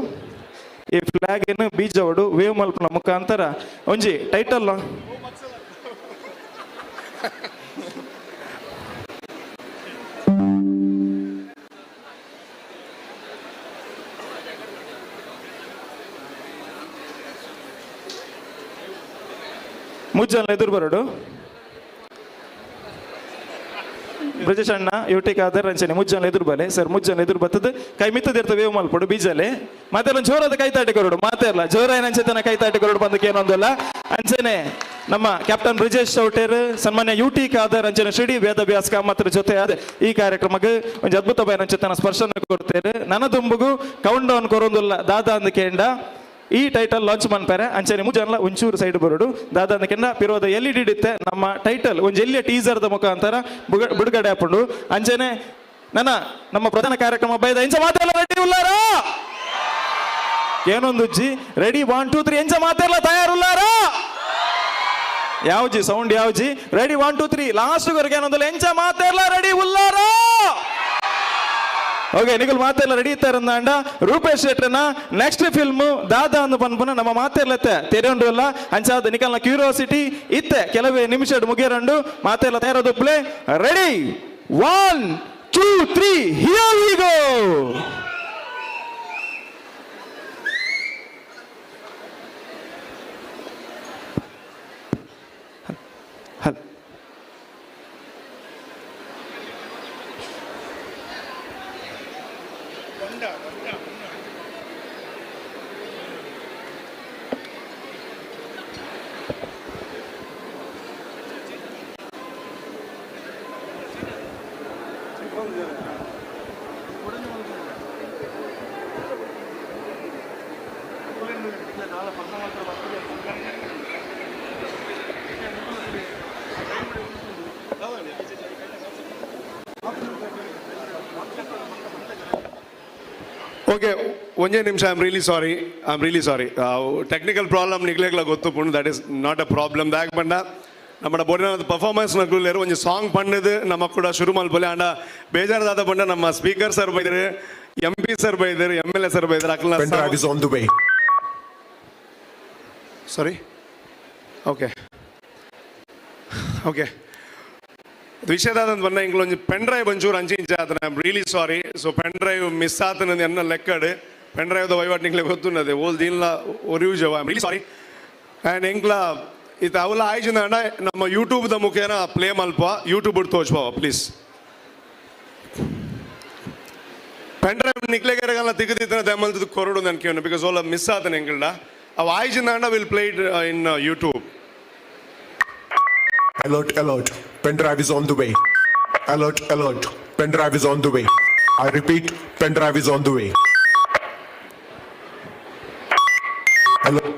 ಈ ಫ್ಲಾಗ್ ಅನ್ನು ಬೀಜವಡು ವೇವ್ ಮಲ್ಪನ ಮುಖಾಂತರ ಒಂಜಿ ಟೈಟಲ್ ಮುಜ್ಜನ್ ಎದುರು ಬರೋಡು ಬ್ರಿಜೇಶ್ ಅಣ್ಣ ಯುಟಿ ಖಾದರ್ ರಂಚನೆ ಮುಜ್ಜನ್ ಎದುರು ಬಲೆ ಸರ್ ಮುಜ್ಜನ್ ಎದುರು ಬರ್ತದೆ ಕೈ ಮಿತ್ತದಿರ್ತ ವೇವ್ ಮಲ್ಪಡು ಬೀಜಲೆ ಮಾತೆಲ್ಲ ಜೋರಾದ ಕೈತಾಟಿ ಕೊರಡು ಮಾತೆಲ್ಲ ಜೋರಾಯ ನಂಚೆತನ ಕೈತಾಟಿ ಕೊರಡು ಬಂದಕ್ಕೆ ಏನೊಂದಲ್ಲ. ಅಂಚನೆ ನಮ್ಮ ಕ್ಯಾಪ್ಟನ್ ಬ್ರಿಜೇಶ್ ಚೌಟೇರ್ ಸನ್ಮಾನ್ಯ ಯು ಟಿ ಖಾದರ್ ಅಂಚನೆ ಶ್ರೀ ವೇದವ್ಯಾಸ್ ಕಾಮತ್ರ ಜೊತೆ ಆದ ಈ ಕಾರ್ಯಕ್ರಮಕ್ಕೆ ಒಂದು ಅದ್ಭುತ ಬಯನಂಚೆತನ ಸ್ಪರ್ಶನ ಕೊಡ್ತೇವೆ. ನನ್ನ ದುಂಬುಗು ಕೌಂಟ್ ಡೌನ್ ಕೊರೊಂದುಲ್ಲ ದಾದಾ ಅಂದಕೇಂಡ ಈ ಟೈಟಲ್ ಲಾಂಚ್ ಮನ್ಪಾರೆ ಅಂಚನೆ ಮುಜನ್ಲ ಒಂಚೂರು ಸೈಡ್ ಬರೋಡು ದಾದ ಅಂದಕೆಂಡ ಪಿರೋದ ಎಲ್ ಇ ಡಿ ಇತ್ತೆ ನಮ್ಮ ಟೈಟಲ್ ಒಂಜಿ ಎಲ್ಲಿಯ ಟೀಸರ್ದ ಮುಖಾಂತರ ಬಿಡುಗಡೆ ಆಪುಂಡು. ಅಂಚನೆ ನನ್ನ ನಮ್ಮ ಪ್ರಧಾನ ಕಾರ್ಯಕ್ರಮ ಬೈದ ಇಂಚ ಮಾತೆಲ್ಲ ರೆಡಿ ಉಲ್ಲಾರಾ ಏನೊಂದು ಜಿ ರೆಡಿ 1 2 3 ಎಂಚ ಮಾತೆಲ್ಲ ತಯಾರುಲ್ಲಾರಾ ಯಾವ್ಜಿ ಸೌಂಡ್ ಯಾವ್ಜಿ ರೆಡಿ 1 2 3 ಲಾಸ್ಟ್ ವರೆಗೆ ಏನೊಂದಲ್ಲ ಎಂಚ ಮಾತೆಲ್ಲ ರೆಡಿ ಉಲ್ಲಾರಾ ಓಕೆ ನಿಕುಲ್ ಮಾತೆಲ್ಲ ರೆಡಿ ಇತ್ತಾರಂದಾಂಡ ರೂಪೇಶ್ ಶೆಟ್ಟರ್ನ ನೆಕ್ಸ್ಟ್ ಫಿಲ್ಮ್ ದಾದಾ ಅಂದು ಪನ್ಪುನ ನಮ್ಮ ಮಾತೆಲ್ಲತ್ತೆ ತೆರೆಯುಂಡು ಅಲ್ಲ ಅಂಚಾದ ನಿಕಲ್ನ ಕ್ಯೂರಿಯಾಸಿಟಿ ಇತ್ತೆ ಕೆಲವೇ ನಿಮಿಷ ಮುಗಿಯರಂಡು ಮಾತೆಲ್ಲ ತಯಾರದೊಪ್ಲೆ ready 1 2 3 here we go. Hello okay, ಒಂಜೇ ನಿಮಿಷ. I am really sorry, I am really sorry. Technical problem ನಿಗ್ಲೆಗ್ಲ ಗೊತ್ತುಪುಂಡು. That is not a problem. ದಾಯೆ ಪಂಡ ನಮ್ಮ ಬೋಡಿನ ಪರ್ಫಾರ್ಮೆನ್ಸ್ ನಕುಲೇರು ಒಂಜಿ ಸಾಂಗ್ ಪಂಡದು ನಮ್ಮ ಕೂಡ ಶುರು ಮಲ್ಪೊಲಿ. ಆಂಡ ಬೇಜಾರದಾದ ಪಂಡ ನಮ್ಮ ಸ್ಪೀಕರ್ ಸರ್ ಬೈದರು, ಎಂ ಪಿ ಸರ್ ಬೈದರು, ಎಂ ಎಲ್ ಎ ಸರ್ ಬೈದರು. ಅಕ್ಲ Pen drive is on the way. Sorry, okay okay. ವಿಷಯದಾದಂತ ಬಂದ ಇಂಗ್ಲ ಒಂಜಿ ಪೆನ್ ಡ್ರೈವ್ ಒಂಚೂರು ಅಂಚಿ ಇಂಚ ಆತನ. I really sorry. So pen drive miss ಆತನ ಎನ್ನ ಲೆಕ್ಕಡ್. ಪೆನ್ ಡ್ರೈವ್ ದ ವಹಿವಾಟ್ ನಿಂಗ್ಲೆ ಗೊತ್ತುನ್ನದೆ ಓಲ್ ದಿನ್ಲ ಒರಿಯೂಜವ. I really sorry. And ಎಂಕ್ಲ ಇತ್ತ ಅವಲ ಆಯ್ಜಿನ ನಮ್ಮ ಯೂಟ್ಯೂಬ್ ದ ಮುಖೇನ ಪ್ಲೇ ಮಲ್ಪ, ಯೂಟ್ಯೂಬ್ ತೋಚ್ಪಾವ ಪ್ಲೀಸ್. ಪೆನ್ ಡ್ರೈವ್ ನಿಕ್ಲೆಗೆರೆಗಲ್ಲ ತಿಕ್ಕದಿತ್ತನ ದೆಮ್ಮಲ್ತದ ಕೊರಡು ನನ್ಕೇನು, because Ola miss ಆತನ ಎಂಕಲ್ಡ. ಅವು ಆಯ್ಜಿನ will play it in YouTube. Alert, alert. Pen drive is on the way. Alert, alert. Pen drive is on the way. I repeat, pen drive is on the way. Alert.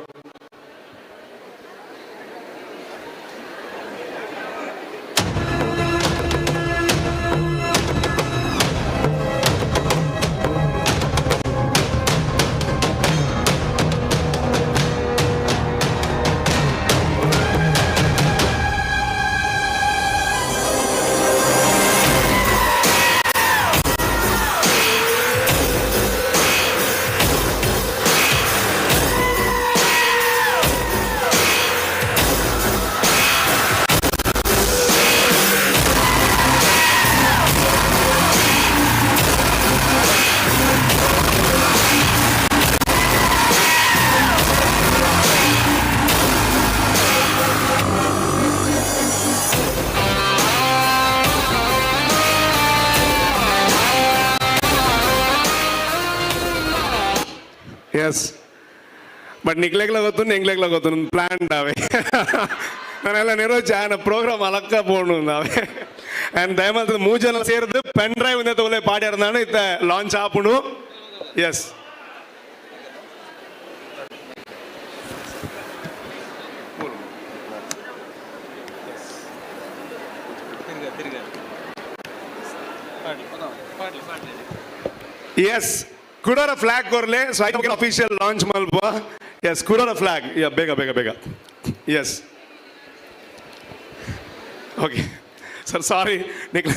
Yes, but ನಿಕ್ಲೆಗ್ಲ ಗೊತ್ತು, ಎಂಗ್ಲೆಗ್ಲ ಗೊತ್ತು, plan ಅವೇ. ನಾನೆಲ್ಲ ನಿರೋಚ ಆನ programme ಅಲಕ್ಕ ಪೋಣು ನಾವೇ. ಅಂಡ್ ದಯಮಲ್ತದ ಮೂರು ಜನ ಸೇರಿದು pen drive ತೋಲೆ ಪಾಡ್ಯಾರ ಇತ್ತ launch ಆಪುಂಡು. ಎಸ್ ಎಸ್, ಕುಡೋರ ಫ್ಲಾಗ್ ಕೊರ್ಲೆ. ಸೊ I official launch ಮಲ್ಪ. ಎಸ್, ಕುಡೋರ ಫ್ಲಾಗ್. ಯಾ, ಬೇಗ ಬೇಗ ಬೇಗ. ಎಸ್, ಓಕೆ ಸರ್, ಸಾರಿ, ನಿಕ್ಲ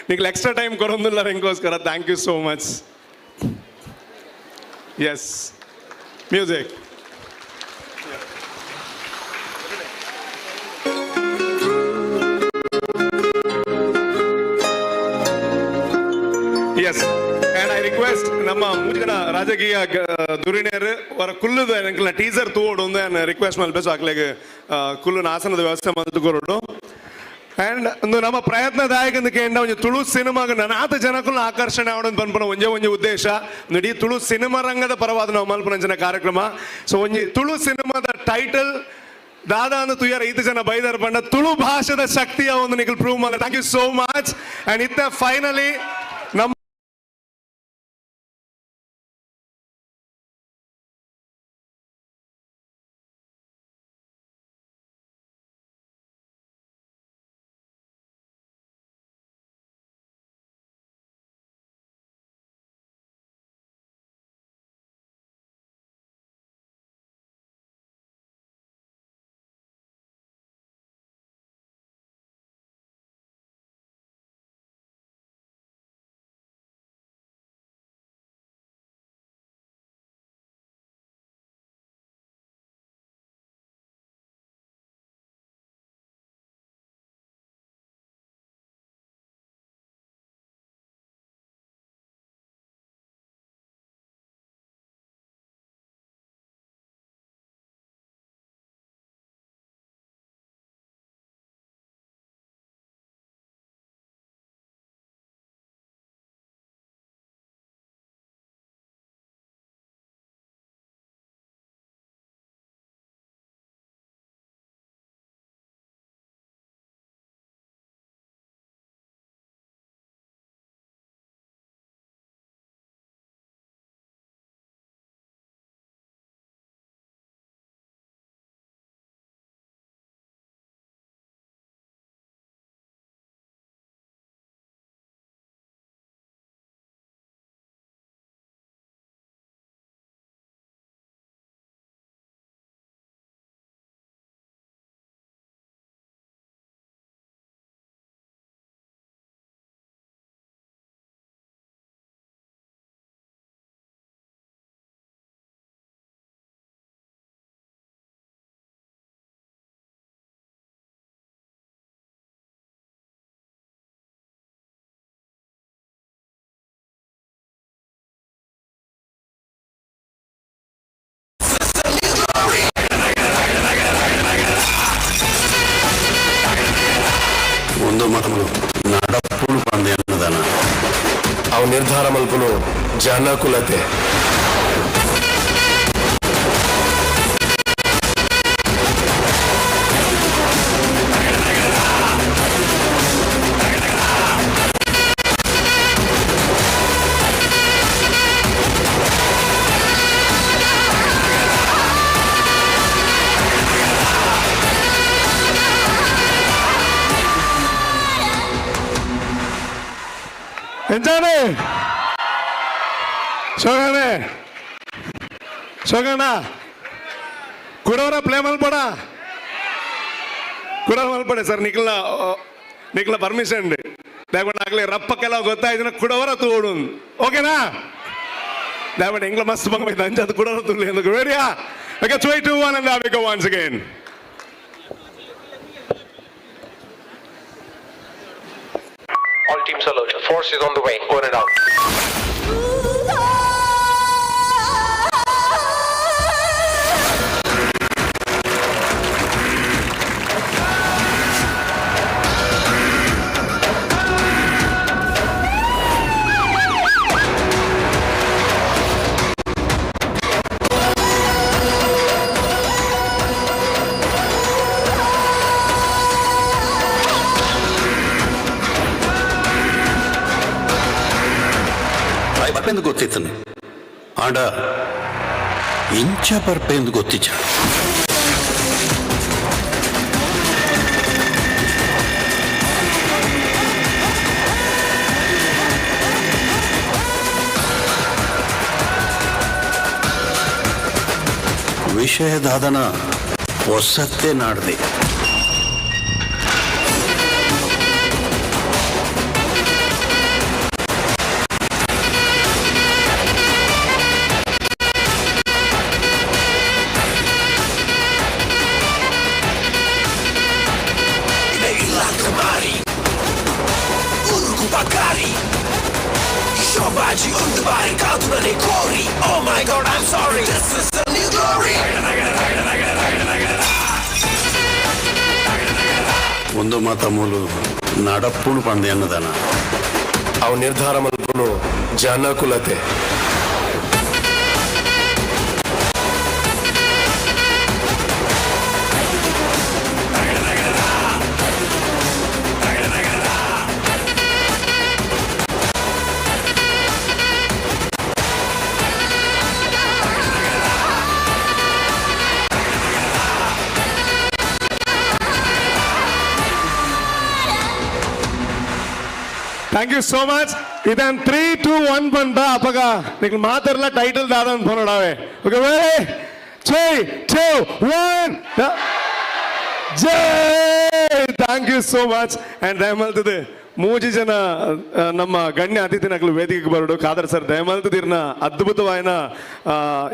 ನಿಕ್ಲ ಎಕ್ಸ್ಟ್ರಾ ಟೈಮ್ ಕೊರೊಂದುಲ್ಲ ಎಂಕೋಸ್ಕರ. Thank you so much. Yes, music. Yes, and I request ನಮ್ಮ ಮೂರು ಜನ ರಾಜಕೀಯ ಧುರೀಣಿಯರು ಅವರ ಕುಲ್ಲುದ ಎಂಕಲ್ನ ಟೀಸರ್ ತೂವೊಡು ಒಂದು ರಿಕ್ವೆಸ್ಟ್ ಮಲ್ಪೆ. ಸೊ ಅಕ್ಲೆಗ್ ಕುಲ್ಲುನ ಆಸನದ ವ್ಯವಸ್ಥೆ ಮಲ್ತು ಕೊರೊಡು. ಅಂಡ್ ಒಂದು ನಮ್ಮ ಪ್ರಯತ್ನದಾಯಕ ಕೇಂದ್ರ ಒಂಜಿ ತುಳು ಸಿನಿಮಾಗ ನನಾತ ಜನಕ್ಕೂ ಆಕರ್ಷಣೆ ಆವೊಡು ಪನ್ಪುನ ಒಂಜೇ ಒಂಜಿ ಉದ್ದೇಶ. ಇಡೀ ತುಳು ಸಿನಿಮಾ ರಂಗದ ಪರವಾದ ನಾವು ಮಲ್ಪುನಂಚಿನ ಕಾರ್ಯಕ್ರಮ. ಸೊ ಒಂಜಿ ತುಳು ಸಿನಿಮಾದ ಟೈಟಲ್ ದಾದಾ ಅಂದ್ ತುಯರ್ ಐದು ಜನ ಬೈದರ್ ಪಂಡ ತುಳು ಭಾಷೆದ ಶಕ್ತಿಯ ಒಂದು ನಿಕಲ್ ಪ್ರೂವ್ ಮಾಡ. Thank you so much. And ಇತ್ತ ಫೈನಲಿ ನಮ್ಮ ಅವು ನಿರ್ಧಾರ ಮಲ್ಪುನು ಜನಕುಲತೆ. ಎಂಚಾನೆ ಶೋಕಣೆ ಶೋಕಣ್ಣ ಕುಡವರ ಪ್ಲೇ ಮಲ್ಪಡ ಕುಡವರ ಮಲ್ಪಡೆ ಸರ್ ನಿಖಲ ನಿಖಲ ಪರ್ಮಿಷನ್ లేకుంటే ಆಗಲಿ ರಪ್ಪಕ್ಕೆಲ್ಲ ಗೊತ್ತಾಯ್ತು ಕುಡವರ ತೋಡು ಓಕೆನಾ లేకుంటే ఎంಗ್ಲ ಮಸ್ತ್ ಬಂಗ ಅಂಜಾದ ಕುಡವರ ತುಳಿ ఎందుకు ರೆಡಿಯಾ? Okay, 3 2 1 and there we go once again. All teams alert. Force is on the way. Over and out. ಬರ್ಪೆಂದು ಗೊತ್ತಿತ್ತನು ಆಂಡ ಇಂಚ ಬರ್ಪೆಂದು ಗೊತ್ತಿಚ್ಚ. ವಿಷಯದಾದನ ಹೊಸತ್ತೆ ನಾಡ್ದೆ. Oh my God, I'm sorry. This is the new glory. ಒಂದು ಮಾತ ಮೂಲು ನಡಪ್ಪುಣು ಪಂದೆ ಅನ್ನದಾನ. ಅವು ನಿರ್ಧಾರ ಮಲ್ಪುನು ಜನಕುಲತೆ. Thank you so much. ಇದನ್ 3 2 1 ಬಂದ ಅಪಗ ನಿಕ್ ಮಾತಾಡಲ್ಲ ಟೈಟಲ್ ದಾದ ಅಂತ phone. Okay, 3 2 1 Jai. Thank you so much. And ದಯಮಲ್ತದೆ ಮೂಜಿ ಜನ ನಮ್ಮ ಗಣ್ಯ ಅತಿಥಿನಗಳು ವೇದಿಕೆಗೆ ಬರೋಡು. ಖಾದರ್ ಸರ್ ದಯಮಲ್ತದಿರ್ನ ಅದ್ಭುತವಾದ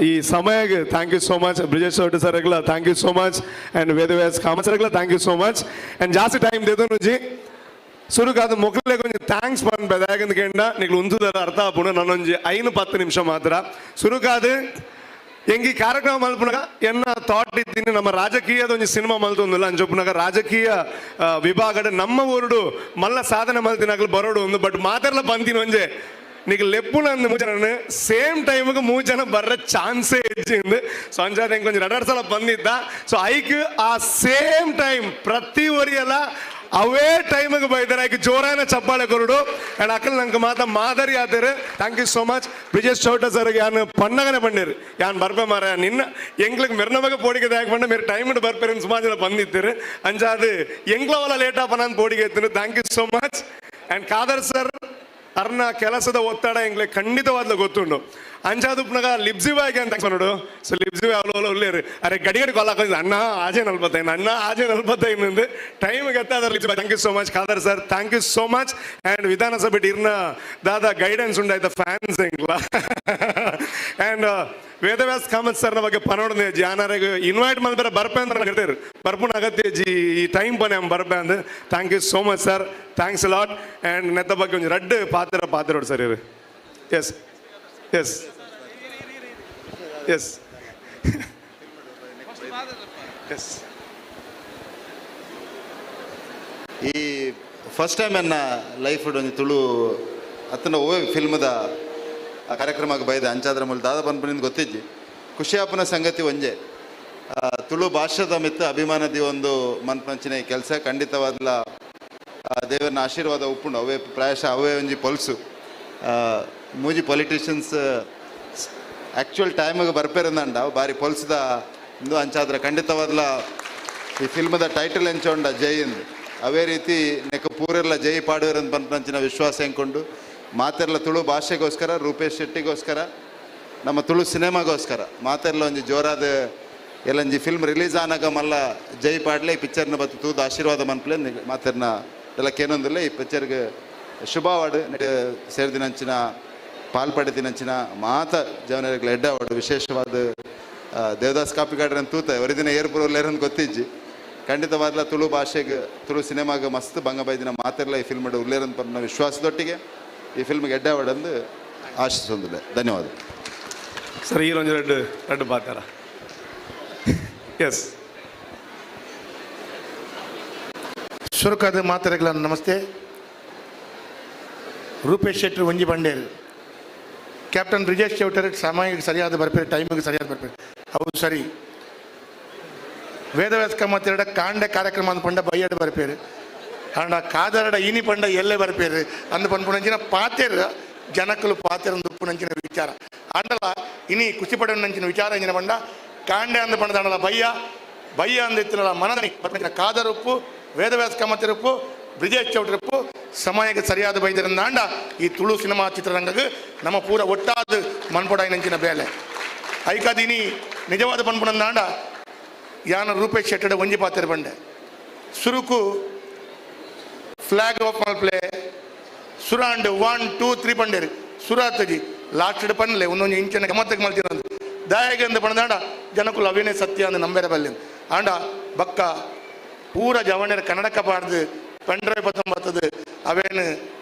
ಈ ಸಮಯಕ್ಕೆ thank you so much. Brijesh Chowta sir thank you so much. And Vedavyas Kamath sir thank you so much. And ಜಾಸ್ತಿ ಟೈಮ್ ದೇದನುಜಿ ಸುರುಕಾದ ಮೊಕ್ಕಲೆ ಕೊಂಚ thanks ಪನ್ಪೆ ದಾಯಕಂದ ನಿಕ್ಲು ಉಂತುದರ ಅರ್ಥ ಆಪುಂಡು. ನನ್ನೊಂಜಿ 5-10 ನಿಮಿಷ ಮಾತ್ರ ಸುರುಕಾದ ಎಂಗಿ ಕಾರ್ಯಕ್ರಮ ಮಲ್ಪುನಗ ಎನ್ನ ಥಾಟ್ ಇದ್ದೀನಿ. ನಮ್ಮ ರಾಜಕೀಯದ ಒಂಜಿ ಸಿನಿಮಾ ಮಲ್ತೊಂದುಲ್ಲ ಅಂಚೊಪ್ಪುನಗ ರಾಜಕೀಯ ವಿಭಾಗದ ನಮ್ಮ ಊರುಡು ಮಲ್ಲ ಸಾಧನೆ ಮಲ್ತಿನಾಗಲು ಬರೋಡು ಒಂದು ಬಟ್ ಮಾತಾಡಲ ಬಂದಿನ ಒಂಜೆ ನೀಗ ಲೆಪ್ಪುನ ಅಂದ್ ಮೂಜನ ಸೇಮ್ ಟೈಮ್ಗೆ ಮೂರು ಜನ ಬರ್ರ ಚಾನ್ಸೇ ಹೆಚ್ಚಿಂದು. ಸೊ ಅಂಚಾದ ಎಂಕ್ ಒಂಜಿ ರಡರ್ ಸಲ ಬಂದಿದ್ದ. ಸೊ ಐಕ್ ಆ ಸೇಮ್ ಟೈಮ್ ಪ್ರತಿ ಒರಿಯಲ ಅವೇ ಟೈಮಿಗೆ ಬೈದಾರೆ. ಐಕ್ ಜೋರಾನ ಚಪ್ಪಾಳೆ ಕೊರಡು. ಅಂಡ್ ಅಕ್ಕಲ್ ನಂಗೆ ಮಾತ ಮಾದರಿ ಆತಾರೆ. Thank you so much. Brijesh Chowta ಸರ್ಗೆ ಯಾನ್ ಪಣ್ಣಗನೆ ಪಂಡೇರು ಯಾನ್ ಬರ್ಪೆ ಮಾರ ನಿನ್ನ ಎಂಗ್ಲಿಗೆ ಮೆರ್ನವಾಗ ಪೋಡಿಗೆ ದಾಯಕ್ ಪಂಡ ಮೇರೆ ಟೈಮ್ ಬರ್ಪೇರು ಸುಮಾರು ಜನ ಬಂದಿತ್ತೀರು. ಅಂಚಾದ ಎಂಗ್ಲವಲ್ಲ ಲೇಟ್ ಆಪ ನಾನು ಪೋಡಿಗೆ ಎತ್ತಿನ. Thank you so much. And Khader sir ಅರ್ನ ಕೆಲಸದ ಒತ್ತಡ ಎಂಗ್ಲೆ ಖಂಡಿತವಾದ್ಲ ಗೊತ್ತುಂಡು. ಅಂಚಾದುಪ್ನಾಗ ಲಿಬ್ಸಿಬಾಯ್ಗೆ ಅಂತ ನೋಡು. ಸೊ ಲಿಬ್ಸಿಬಾಯ್ ಅವಳು ಉಳ್ಳೇರು ಅರೆ ಗಡಿ ಗಡಿ ಕಾಲ್ ಹಾಕೋದು ಅಣ್ಣ ಆಜೆ ನಲ್ವತ್ತೈದು ಅಣ್ಣ ಆಜೆ ನಲ್ವತ್ತೈದು ಟೈಮ್ಗೆ ಎತ್ತಾದ್ರೆ ಲಿಬ್ಸಿಬಾಯ್. Thank you so much Khader sir, thank you so much. And ವಿಧಾನಸಭೆ ಇರ್ನ ದಾದಾ ಗೈಡೆನ್ಸ್ ಉಂಡಾಯ್ತ ಫ್ಯಾನ್ಸ್ ಎಂಗ್ಲ. ಆ್ಯಂಡ್ ವೇದವ್ಯಾಸ್ ಕಾಮತ್ ಸರ್ನ ಬಗ್ಗೆ ಪನೋಡನೆ ಜಿ ಆನಾರಿಗೆ ಇನ್ವೈಟ್ ಮಾಡಿದ್ರೆ ಬರ್ಪೆ ಅಂತ ಹೇಳ್ತಾರೆ. ಬರ್ಪುನ ಅಗತ್ಯ ಜಿ ಈ ಟೈಮ್ ಪನೆ ಬರ್ಪೆ ಅಂದ್. Thank you so much sir, thanks lot. And ನೆತ್ತ ಬಗ್ಗೆ ಒಂಜಿ ರಡ್ಡು ಪಾತ್ರ ಪಾತ್ರ ಸರ್ ಇರು. Yes yes yes yes. ಈ ಫಸ್ಟ್ ಟೈಮ್ ಎನ್ನ ಲೈಫ್ ಒಂಜಿ ತುಳು ಅತ್ತನ ಓವೇ ಫಿಲ್ಮ್ದ ಕಾರ್ಯಕ್ರಮಕ್ಕೆ ಬೈದೆ ಅಂಚಾದ್ರ ಮೂಲ ದಾದ ಪನ್ಪುನಿಂದ ಗೊತ್ತಿಜ್ಜಿ. ಖುಷಿಯಾಪನ ಸಂಗತಿ ಒಂಜೆ ತುಳು ಭಾಷೆದ ಮಿತ್ತ ಅಭಿಮಾನದಿ ಒಂದು ಮನ್ಪಂಚಿನ ಕೆಲಸ ಖಂಡಿತವಾದ್ಲ ದೇವರನ್ನ ಆಶೀರ್ವಾದ ಉಪ್ಪುಂಡು. ಅವೇ ಪ್ರಾಯಶಃ ಅವೇ ಒಂಜಿ ಪೊಲ್ಸು ಮೂಜಿ ಪೊಲಿಟಿಷಿಯನ್ಸ್ ಆ್ಯಕ್ಚುಯಲ್ ಟೈಮಿಗೆ ಬರ್ಪೇರಂದಂಡ ಬಾರಿ ಪೊಲ್ಸ್ದ ಇಂದು ಅಂಚಾದ್ರ ಖಂಡಿತವಾದ್ಲ ಈ ಫಿಲ್ಮದ ಟೈಟಲ್ ಎಂಚೋಂಡ ಜೈ ಎಂದು ಅವೇ ರೀತಿ ನೆಕ್ಕ ಪೂರೆಲ್ಲ ಜೈ ಪಾಡುವರಂತ ಪನ್ಪಂಚಿನ ವಿಶ್ವಾಸ ಎಂಕೊಂಡು ಮಾತೆಲ್ಲ ತುಳು ಭಾಷೆಗೋಸ್ಕರ, ರೂಪೇಶ್ ಶೆಟ್ಟಿಗೋಸ್ಕರ, ನಮ್ಮ ತುಳು ಸಿನಿಮಾಗೋಸ್ಕರ ಮಾತೆಲ್ಲ ಒಂಜಿ ಜೋರಾದ ಎಲ್ಲಂಜಿ ಫಿಲ್ಮ್ ರಿಲೀಸ್ ಆನಾಗ ಮಲ್ಲ ಜೈ ಪಾಡ್ಲೆ ಈ ಪಿಕ್ಚರ್ನ ಬತ್ತು ತೂದು ಆಶೀರ್ವಾದ ಮನ್ಪಲೆ ಮಾತೆರ್ನ ಎಲ್ಲ ಕೇನೊಂದಿಲ್ಲ. ಈ ಪಿಕ್ಚರ್ಗೆ ಶುಭವಾಡು ಸೇರ್ದಿನಂಚಿನ ಪಾಲ್ಪಡೆದಿನಂಚಿನ ಮಾತ ಜವನರಿಗೆ ಎಡ್ಡ ಅವಾರ್ಡ್ ವಿಶೇಷವಾದ ದೇವದಾಸ್ ಕಾಪಿಕಾಡ್ರನ್ ತೂತ ಒರಿದಿನ ಏರ್ಪುರಲ್ಲೇರನ್ ಗೊತ್ತಿಜ್ಜಿ. ಖಂಡಿತವಾದ್ಲ ತುಳು ಭಾಷೆಗೆ ತುಳು ಸಿನಿಮಾಗೆ ಮಸ್ತ್ ಭಂಗ ಬೈದಿನ ಮಾತೆಲ್ಲ ಈ ಫಿಲ್ಮ್ ಉಲ್ಲೇರನ್ ಪನ್ನ ವಿಶ್ವಾಸದೊಟ್ಟಿಗೆ ಈ ಫಿಲ್ಮ್ಗೆ ಎಡ್ಡ ಅವಾರ್ಡ್ ಅಂದು ಆಶಿಸೊಂದಿಲ್ಲ. ಧನ್ಯವಾದ ಸರ್. ಈ ಒಂದು ಎರಡು ಎರಡು ಬಾತಾರ ಎಸ್ ಸುರುಕಾದ ಮಾತಾಡಗಳ ನಮಸ್ತೆ. ರೂಪೇಶ್ ಶೆಟ್ಟರ್ ಒಂಜಿ ಬಂಡೇರು, ಕ್ಯಾಪ್ಟನ್ ಬ್ರಿಜೇಶ್ ಚೌಟರ್ ಸಮಯಕ್ಕೆ ಸರಿಯಾದ ಬರ್ಪೇರು, ಟೈಮಿಗೆ ಸರಿಯಾದ ಬರ್ಪೇರು, ಅವು ಸರಿ. ವೇದವ್ಯಾಸ ಕಮ್ಮತ್ತೆರಡ ಕಾಂಡ ಕಾರ್ಯಕ್ರಮ ಅಂದ ಪಂಡ ಬೈಯಡ ಬರ್ಪೇರು, ಅಂಡ ಕಾದರಡ ಇನಿ ಪಂಡ ಎಲ್ಲೇ ಬರ್ಪೇರು ಅಂದ ಪನ್ಪುನಂಚಿನ ಪಾತೆರ್ ಜನಕಲು ಪಾತೆರ್ ಉಪ್ಪುನಂಚಿನ ವಿಚಾರ ಅಂಡಲ ಇನಿ ಖುಷಿ ಪಡೋನಂಚಿನ ವಿಚಾರ ಇಂಚಿನ ಪಂಡ ಕಾಂಡೆ ಅಂದ ಪಂಡ ಅಂಡಲ ಬಯ್ಯ ಬಯ್ಯ ಅಂದಿತ್ತಿನಲ್ಲ ಮನದನಿ ಬರ್ಪಂಚಿನ ಕಾದರುಪ್ಪು ವೇದವ್ಯಾಸ ಕಮ್ಮತಿರುಪ್ಪು ಬ್ರಿಜೇಶ್ ಚೌಟ್ರಪ್ಪು ಸಮಯಕ್ಕೆ ಸರಿಯಾದ ಬೈದರಂದಾಂಡ ಈ ತುಳು ಸಿನಿಮಾ ಚಿತ್ರರಂಗಕ್ಕೆ ನಮ್ಮ ಪೂರ ಒಟ್ಟಾದ ಮನ್ಪೊಡಾಯಿನಂಚಿನ ಬೇಲೆ ಐಕಾದಿನಿ ನಿಜವಾದ ಪನ್ಪುನಂದಾಂಡ ಯಾನ ರೂಪೇಶ್ ಶೆಟ್ಟಡ ಒಂಜಿ ಪಾತ್ರ ಬಂಡೆ ಸುರುಕು ಫ್ಲಾಗ್ ಆಫ್ ಮಲ್ಪ್ಲೆ ಸುರಾಂಡ್ 1 2 3 ಪಂಡೇರು ಸುರಾತಜಿ ಲಾಸ್ಟ್ ಪನ್ಲೆ ಒಂದೊಂದು ಇಂಚಿನ ಗಮತ್ತಕ್ಕೆ ಮಲ್ತಿರಂದು ದಾಯಗೆ ಅಂದ ಪಣದಾಂಡ ಜನಕುಲು ಅವೇನೇ ಸತ್ಯ ಅಂದ ನಂಬೇರ ಬಲ್ಲೆ ಆಂಡ ಬಕ್ಕ ಪೂರ ಜವಣರ ಕನ್ನಡಕ ಪಾಡ್ದು ಪೆಂಡ್ರೈವ್ 19 ಅವೇನು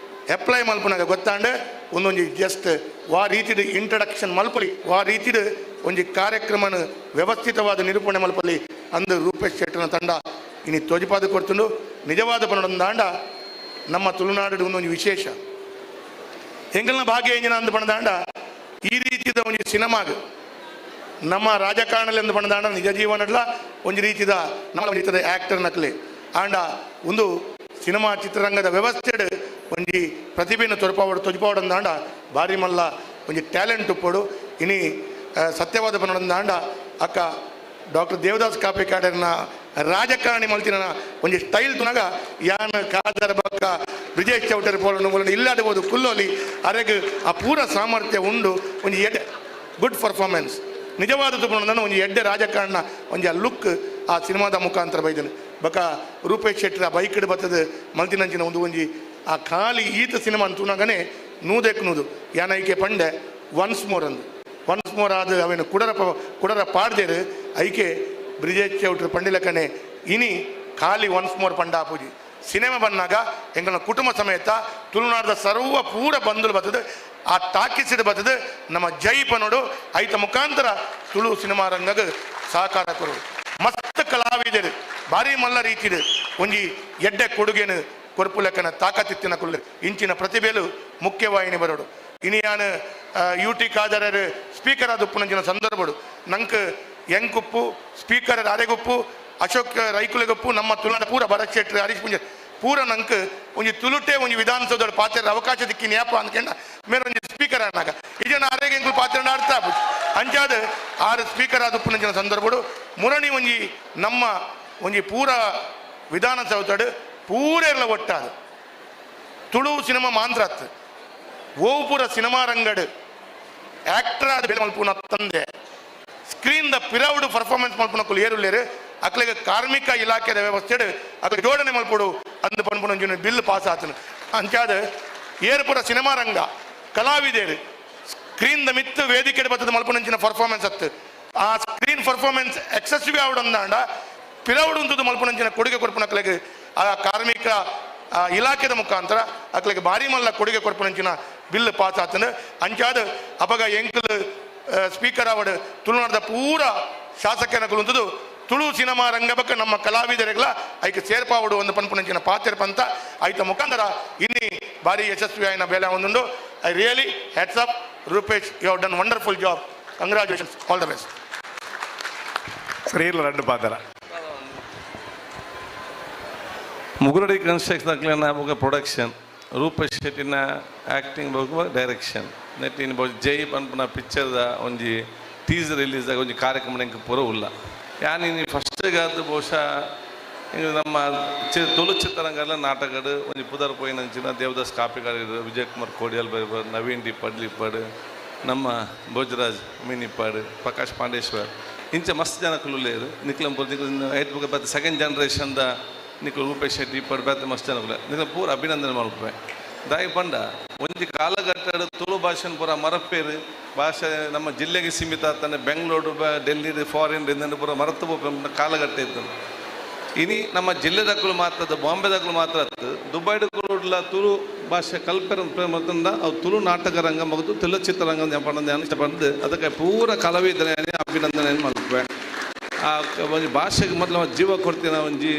ಅಪ್ಲೈ ಮಲ್ಪನಾಗ ಗೊತ್ತಾಂಡೆ ಒಂದೊಂಜಿ ಜಸ್ಟ್ ವಾ ರೀತಿಡು ಇಂಟ್ರಡಕ್ಷನ್ ಮಲ್ಪಲಿ ವಾ ರೀತಿಡು ಒಂಜಿ ಕಾರ್ಯಕ್ರಮನ ವ್ಯವಸ್ಥಿತವಾದ ನಿರೂಪಣೆ ಮಲ್ಪಲಿ ಅಂದು ರೂಪೇಶ್ ಶೆಟ್ಟನ ತಂಡ ಇನಿ ತೋಜಿಪಾದ ಕೊಡ್ತುಂಡು. ನಿಜವಾದ ಪಣದಾಂಡ ನಮ್ಮ ತುಳುನಾಡು ಒಂದೊಂದು ವಿಶೇಷ ಎಂಗಲ್ನ ಭಾಗ್ಯ ಎಂಜಿನ ಅಂದು ಪಣದಾಂಡ ಈ ರೀತಿದ ಒಂಜಿ ಸಿನಿಮಾಗ ನಮ್ಮ ರಾಜಕಾರಣದಲ್ಲಿ ಅಂದು ಪಣದಾಂಡ ನಿಜ ಜೀವನಡ್ಲ ಒಂಜಿ ರೀತಿದ ನಮ್ಮ ರೀತಿದ ಆ್ಯಕ್ಟರ್ ನಕಲೆ ಆಂಡ ಒಂದು ಸಿನಿಮಾ ಚಿತ್ರರಂಗದ ವ್ಯವಸ್ಥೆ ಒಂಜಿ ಪ್ರತಿಭೆಯನ್ನು ತೊರಪಾವಡು ತೊಜಪಾವಡಂದಾಂಡ ಭಾರಿ ಮಲ್ಲ ಒಂಜಿ ಟ್ಯಾಲೆಂಟ್ ಉಪ್ಪೋಡು. ಇನಿ ಸತ್ಯವಾದ ಪನಡಂದಾಂಡ ಅಕ್ಕ ಡಾಕ್ಟರ್ ದೇವದಾಸ್ ಕಾಪಿಕಾಡರ್ನ ರಾಜಕಾರಣಿ ಮಲ್ತಿನ ಒಂಜಿ ಸ್ಟೈಲ್ ತುನಗ ಯಾನ್ ಕಾದರ ಬಕ್ಕ ಬ್ರಿಜೇಶ್ ಚೌಟರ್ ಪೋಲನ್ನು ಮೂಲನ ಇಲ್ಲಾಡಬಹುದು ಕುಲ್ಲೋಲಿ ಅರೆಗ್ ಆ ಪೂರ ಸಾಮರ್ಥ್ಯ ಉಂಡು ಒಂಜಿ ಎಡ್ಡೆ ಗುಡ್ ಪರ್ಫಾರ್ಮೆನ್ಸ್ ನಿಜವಾದ ತುಪುನ ಒಂಜಿ ಎಡ್ಡೆ ರಾಜಕಾರಣ ಒಂಜಿ ಆ ಲುಕ್ ಆ ಸಿನಿಮಾದ ಮುಖಾಂತರ ಬೈದನು. ಬಕ ರೂಪೇಶ್ ಶೆಟ್ಟರ್ ಆ ಬೈಕ್ಡ್ ಬತ್ತದ ಮಲ್ತಿನಂಚಿನ ಒಂದು ಒಂಜಿ ಆ ಖಾಲಿ ಈತ ಸಿನಿಮಾ ಅಂತೂನಾಗನೇ ನೂದೆಕ್ ನೂದು ಯಾನೈಕೆ ಪಂಡೆ ಒನ್ಸ್ ಮೋರ್ ಅಂದು ಒನ್ಸ್ ಮೋರ್ ಆದ ಅವೇನು ಕುಡರ ಕುಡರ ಪಾಡ್ದೇರು ಐಕೆ ಬ್ರಿಜೇಶ್ ಚೌಟ್ರು ಪಂಡಿಲಕನೆ ಇನಿ ಖಾಲಿ ಒನ್ಸ್ ಮೋರ್ ಪಂಡ ಪೂಜಿ ಸಿನಿಮಾ ಬಂದಾಗ ಎಂಗಳ ಕುಟುಂಬ ಸಮೇತ ತುಳುನಾಡದ ಸರ್ವ ಪೂರ ಬಂಧುಲು ಬರ್ತದೆ ಆ ಟಾಕಿಸಿಡ್ ಬರ್ತದೆ ನಮ್ಮ ಜೈ ಪನೋಡು ಐತ ಮುಖಾಂತರ ತುಳು ಸಿನಿಮಾ ರಂಗಗ ಸಹಕಾರ ಕೊರು ಮಸ್ತ್ ಕಲಾವಿದರು ಭಾರಿ ಮಲ್ಲ ರೀತಿಡು ಒಂಜಿ ಎಡ್ಡೆ ಕೊಡುಗೆನು ಕೊರ್ಪುಲೆಕ್ಕನ ತಾಕತ್ತಿತ್ತಿನ ಕುಲ್ಲು ಇಂಚಿನ ಪ್ರತಿಭೆಲು ಮುಖ್ಯವಾಹಿನಿ ಬರೋಡು. ಇನಿ ಯಾನು ಯು ಟಿ ಕಾದರರು ಸ್ಪೀಕರ್ ಆದ ಉಪ್ಪುನಂಚಿನ ಸಂದರ್ಭಡು ನಂಗೆ ಎಂಕುಪ್ಪು ಸ್ಪೀಕರ್ ಅರೆಗುಪ್ಪು ಅಶೋಕ್ ರೈಕುಲೆಗುಪ್ಪು ನಮ್ಮ ತುಳುನಾಡ ಪೂರ ಭರತ್ ಶೆಟ್ಟಿ ಹರೀಶ್ ಪುಂಜೆ ಪೂರ ನಂಗೆ ಒಂಜಿ ತುಳುಟೆ ಒಂಜಿ ವಿಧಾನಸೌಧ ಪಾತ್ರ ಅವಕಾಶ ದಿಕ್ಕಿನ ಯಾಪ ಅಂದ್ಕೊಂಡ ಮೇರೆ ಒಂಜಿ ಸ್ಪೀಕರ್ ಅನ್ನಾಗ ಇಜನ ಅರೆಗೆ ಎಂಕುಲು ಪಾತ್ರ ಆಡ್ತಾ ಅಂಚಾದ ಆರು ಸ್ಪೀಕರ್ ಆದ ಉಪ್ಪುನಂಚಿನ ಸಂದರ್ಭಡು ಮುರಣಿ ಒಂಜಿ ನಮ್ಮ ಒಂಜಿ ಪೂರ ವಿಧಾನಸೌಧಡು ಪೂರ ಎಲ್ಲ ಒಟ್ಟಾದ ತುಳು ಸಿನಿಮಾ ಮಾಂದ್ರಾತ್ ಓವು ಪೂರ ಸಿನಿಮಾ ರಂಗಡು ಆ್ಯಕ್ಟರ್ ಆದ ಬೇಲೆ ಮಲ್ಪುನ ತಂದೆ ಸ್ಕ್ರೀನ್ the ಪಿರೌಡ್ ಪರ್ಫಾರ್ಮೆನ್ಸ್ ಮಲ್ಪುನ ಕುಲು ಏರುಲ್ಲೇರು ಅಕ್ಲೆಗೆ ಕಾರ್ಮಿಕ ಇಲಾಖೆದ ವ್ಯವಸ್ಥೆ ಅಕ್ಲೆ ಜೋಡಣೆ ಮಲ್ಪುಡು ಅಂದು ಪನ್ಪುನ ಬಿಲ್ ಪಾಸ್ ಆತನು ಅಂಚಾದ ಏರು ಪೂರ ಸಿನಿಮಾ ರಂಗ ಕಲಾವಿದೇರು ಸ್ಕ್ರೀನ್ the ಮಿತ್ತು ವೇದಿಕೆ ಬತ್ತದ ಮಲ್ಪುನಂಚಿನ ಪರ್ಫಾರ್ಮೆನ್ಸ್ ಅತ್ತು ಆ ಸ್ಕ್ರೀನ್ ಪರ್ಫಾರ್ಮೆನ್ಸ್ ಎಕ್ಸೆಸಿವ್ ಆವಡಂದಾಂಡ ಪಿರೌಡ್ ಉಂಟು ಮಲ್ಪುನಂಚಿನ ಕೊಡುಗೆ ಕೊರ್ಪುನಕ್ಲೆಗೆ ಆ ಕಾರ್ಮಿಕ ಇಲಾಖೆದ ಮುಖಾಂತರ ಅಕ್ಲೆಗೆ ಭಾರಿ ಮಲ್ಲ ಕೊಡುಗೆ ಕೊರ್ಪುನಂಚಿನ ಬಿಲ್ ಪಾಸ್ ಆತನು ಅಂಚಾದ ಅಪಗ ಎಂಕಲ್ ಸ್ಪೀಕರ್ ಅವಡು ತುಳುನಾಡದ ಪೂರ ಶಾಸಕನಕುಲುಂತದು ತುಳು ಸಿನಿಮಾ ರಂಗಬಕ್ಕ ನಮ್ಮ ಕಲಾವಿದರಿಗಳ ಐಕೆ ಸೇರ್ಪಾವಡು ಒಂದು ಪನ್ಪುನಂಚಿನ ಪಾತ್ರ ಪಂತ ಐತ ಮುಖಾಂತರ ಇನ್ನಿ ಭಾರಿ ಯಶಸ್ವಿ ಆಯಿನ ಬೇಲೆ ಒಂದುಂಡು. I really hats off Rupesh, you have done wonderful job. Congratulations, all the best. ಸರಿ ಇಲ್ಲ ರಡ್ಡು ಪಾತ್ರ. ಮುಗುರಡಿ ಕನ್ಸ್ಟ್ರಕ್ಷನ್ ಬೊಕ ಪ್ರೊಡಕ್ಷನ್, ರೂಪೇಶ್ ಶೆಟ್ಟಿನ ಆ್ಯಕ್ಟಿಂಗ್ ಬೊಕ ಡೈರೆಕ್ಷನ್ ನೆಟ್ಟಿನ ಬೊಕ ಜೈ ಪನ್ಪುನ ಪಿಕ್ಚರ್ದ ಒಂಜಿ ಟೀಸರ್ ರಿಲೀಸ್ ಆಗ ಒಂಜಿ ಕಾರ್ಯಕ್ರಮ ಎಂಕ್ ಪೂರ ಉಲ್ಲ. ಯಾನ್ ಇನಿ ಫಸ್ಟ್ಗಾದ್ ಬಹುಶಃ ಇಂಗ್ ನಮ್ಮ ತುಳು ಚಿತ್ರರಂಗಲ ನಾಟಕಡ್ ಒಂಜಿ ಪುದರ್ ಪೋಯಿನಂಚಿನ ದೇವದಾಸ್ ಕಾಪಿಕಾಡ್, ವಿಜಯ್ ಕುಮಾರ್ ಕೋಡಿಯಾಲ್ ಬೈಬರ್, ನವೀನ್ ಡಿ ಪಡ್ಲಿಪ್ಪಡ್, ನಮ್ಮ ಭೋಜರಾಜ್ ಮೀನಿಪ್ಪಾಡ್, ಪ್ರಕಾಶ್ ಪಾಂಡೇಶ್ವರ್, ಇಂಚ ಮಸ್ತ್ ಜನಕುಲು ಉಲ್ಲೆರ್. ನಿಕ್ಲಂ ಪೂರ ನಿಕ್ಲು ಐತ್ ಬೊಕ ಬತ್ತೆ ಸೆಕೆಂಡ್ ಜನರೇಷನ್ದ ನಿಕ್ಲು ರೂಪೇಶ್ ಶೆಟ್ಟಿ ಇಪ್ಪಡ್ ಬೇತೆ ಮಸ್ತ್ ಜನಕುಲು, ನಿಕ್ಲ ಪೂರ ಅಭಿನಂದನೆ ಮಲ್ಪುವೆ. ದಾಯಿ ಪಂಡ ಒಂಜಿ ಕಾಲಘಟ್ಟಡ್ ತುಳು ಭಾಷೆನ್ ಪೂರ ಮರಪೇರು, ಭಾಷೆ ನಮ್ಮ ಜಿಲ್ಲೆಗೆ ಸೀಮಿತ ಆತನೆ, ಬೆಂಗಳೂರು ಡೆಲ್ಲಿ ಫಾರಿನ್ ಇಂದ ಪೂರ ಮರತು ಪೋಪೆ ಕಾಲಘಟ್ಟ ಇತ್ತು. ಇನಿ ನಮ್ಮ ಜಿಲ್ಲೆದಕ್ಕಲು ಮಾತ್ರ, ಬಾಂಬೆದಕ್ಕಲು ಮಾತ್ರ ಅತ್ತು, ದುಬೈಡ್ ಕೂಡ ತುಳು ಭಾಷೆ ಕಲ್ಪೆರ ಮತ್ತಂದ ಅವು ತುಳು ನಾಟಕ ರಂಗ ಮಗದು ತುಳು ಚಿತ್ರರಂಗ ಪಂಡ ಇಷ್ಟಪಂದು ಅದಕ್ಕೆ ಪೂರ ಕಲಾವಿದನೆ ಅಭಿನಂದನೆ ಮಲ್ಪುವೆ. ಆ ಒಂಜಿ ಭಾಷೆಗೆ ಮೊದಲು ಜೀವ ಕೊಡ್ತೀನ ಒಂಜಿ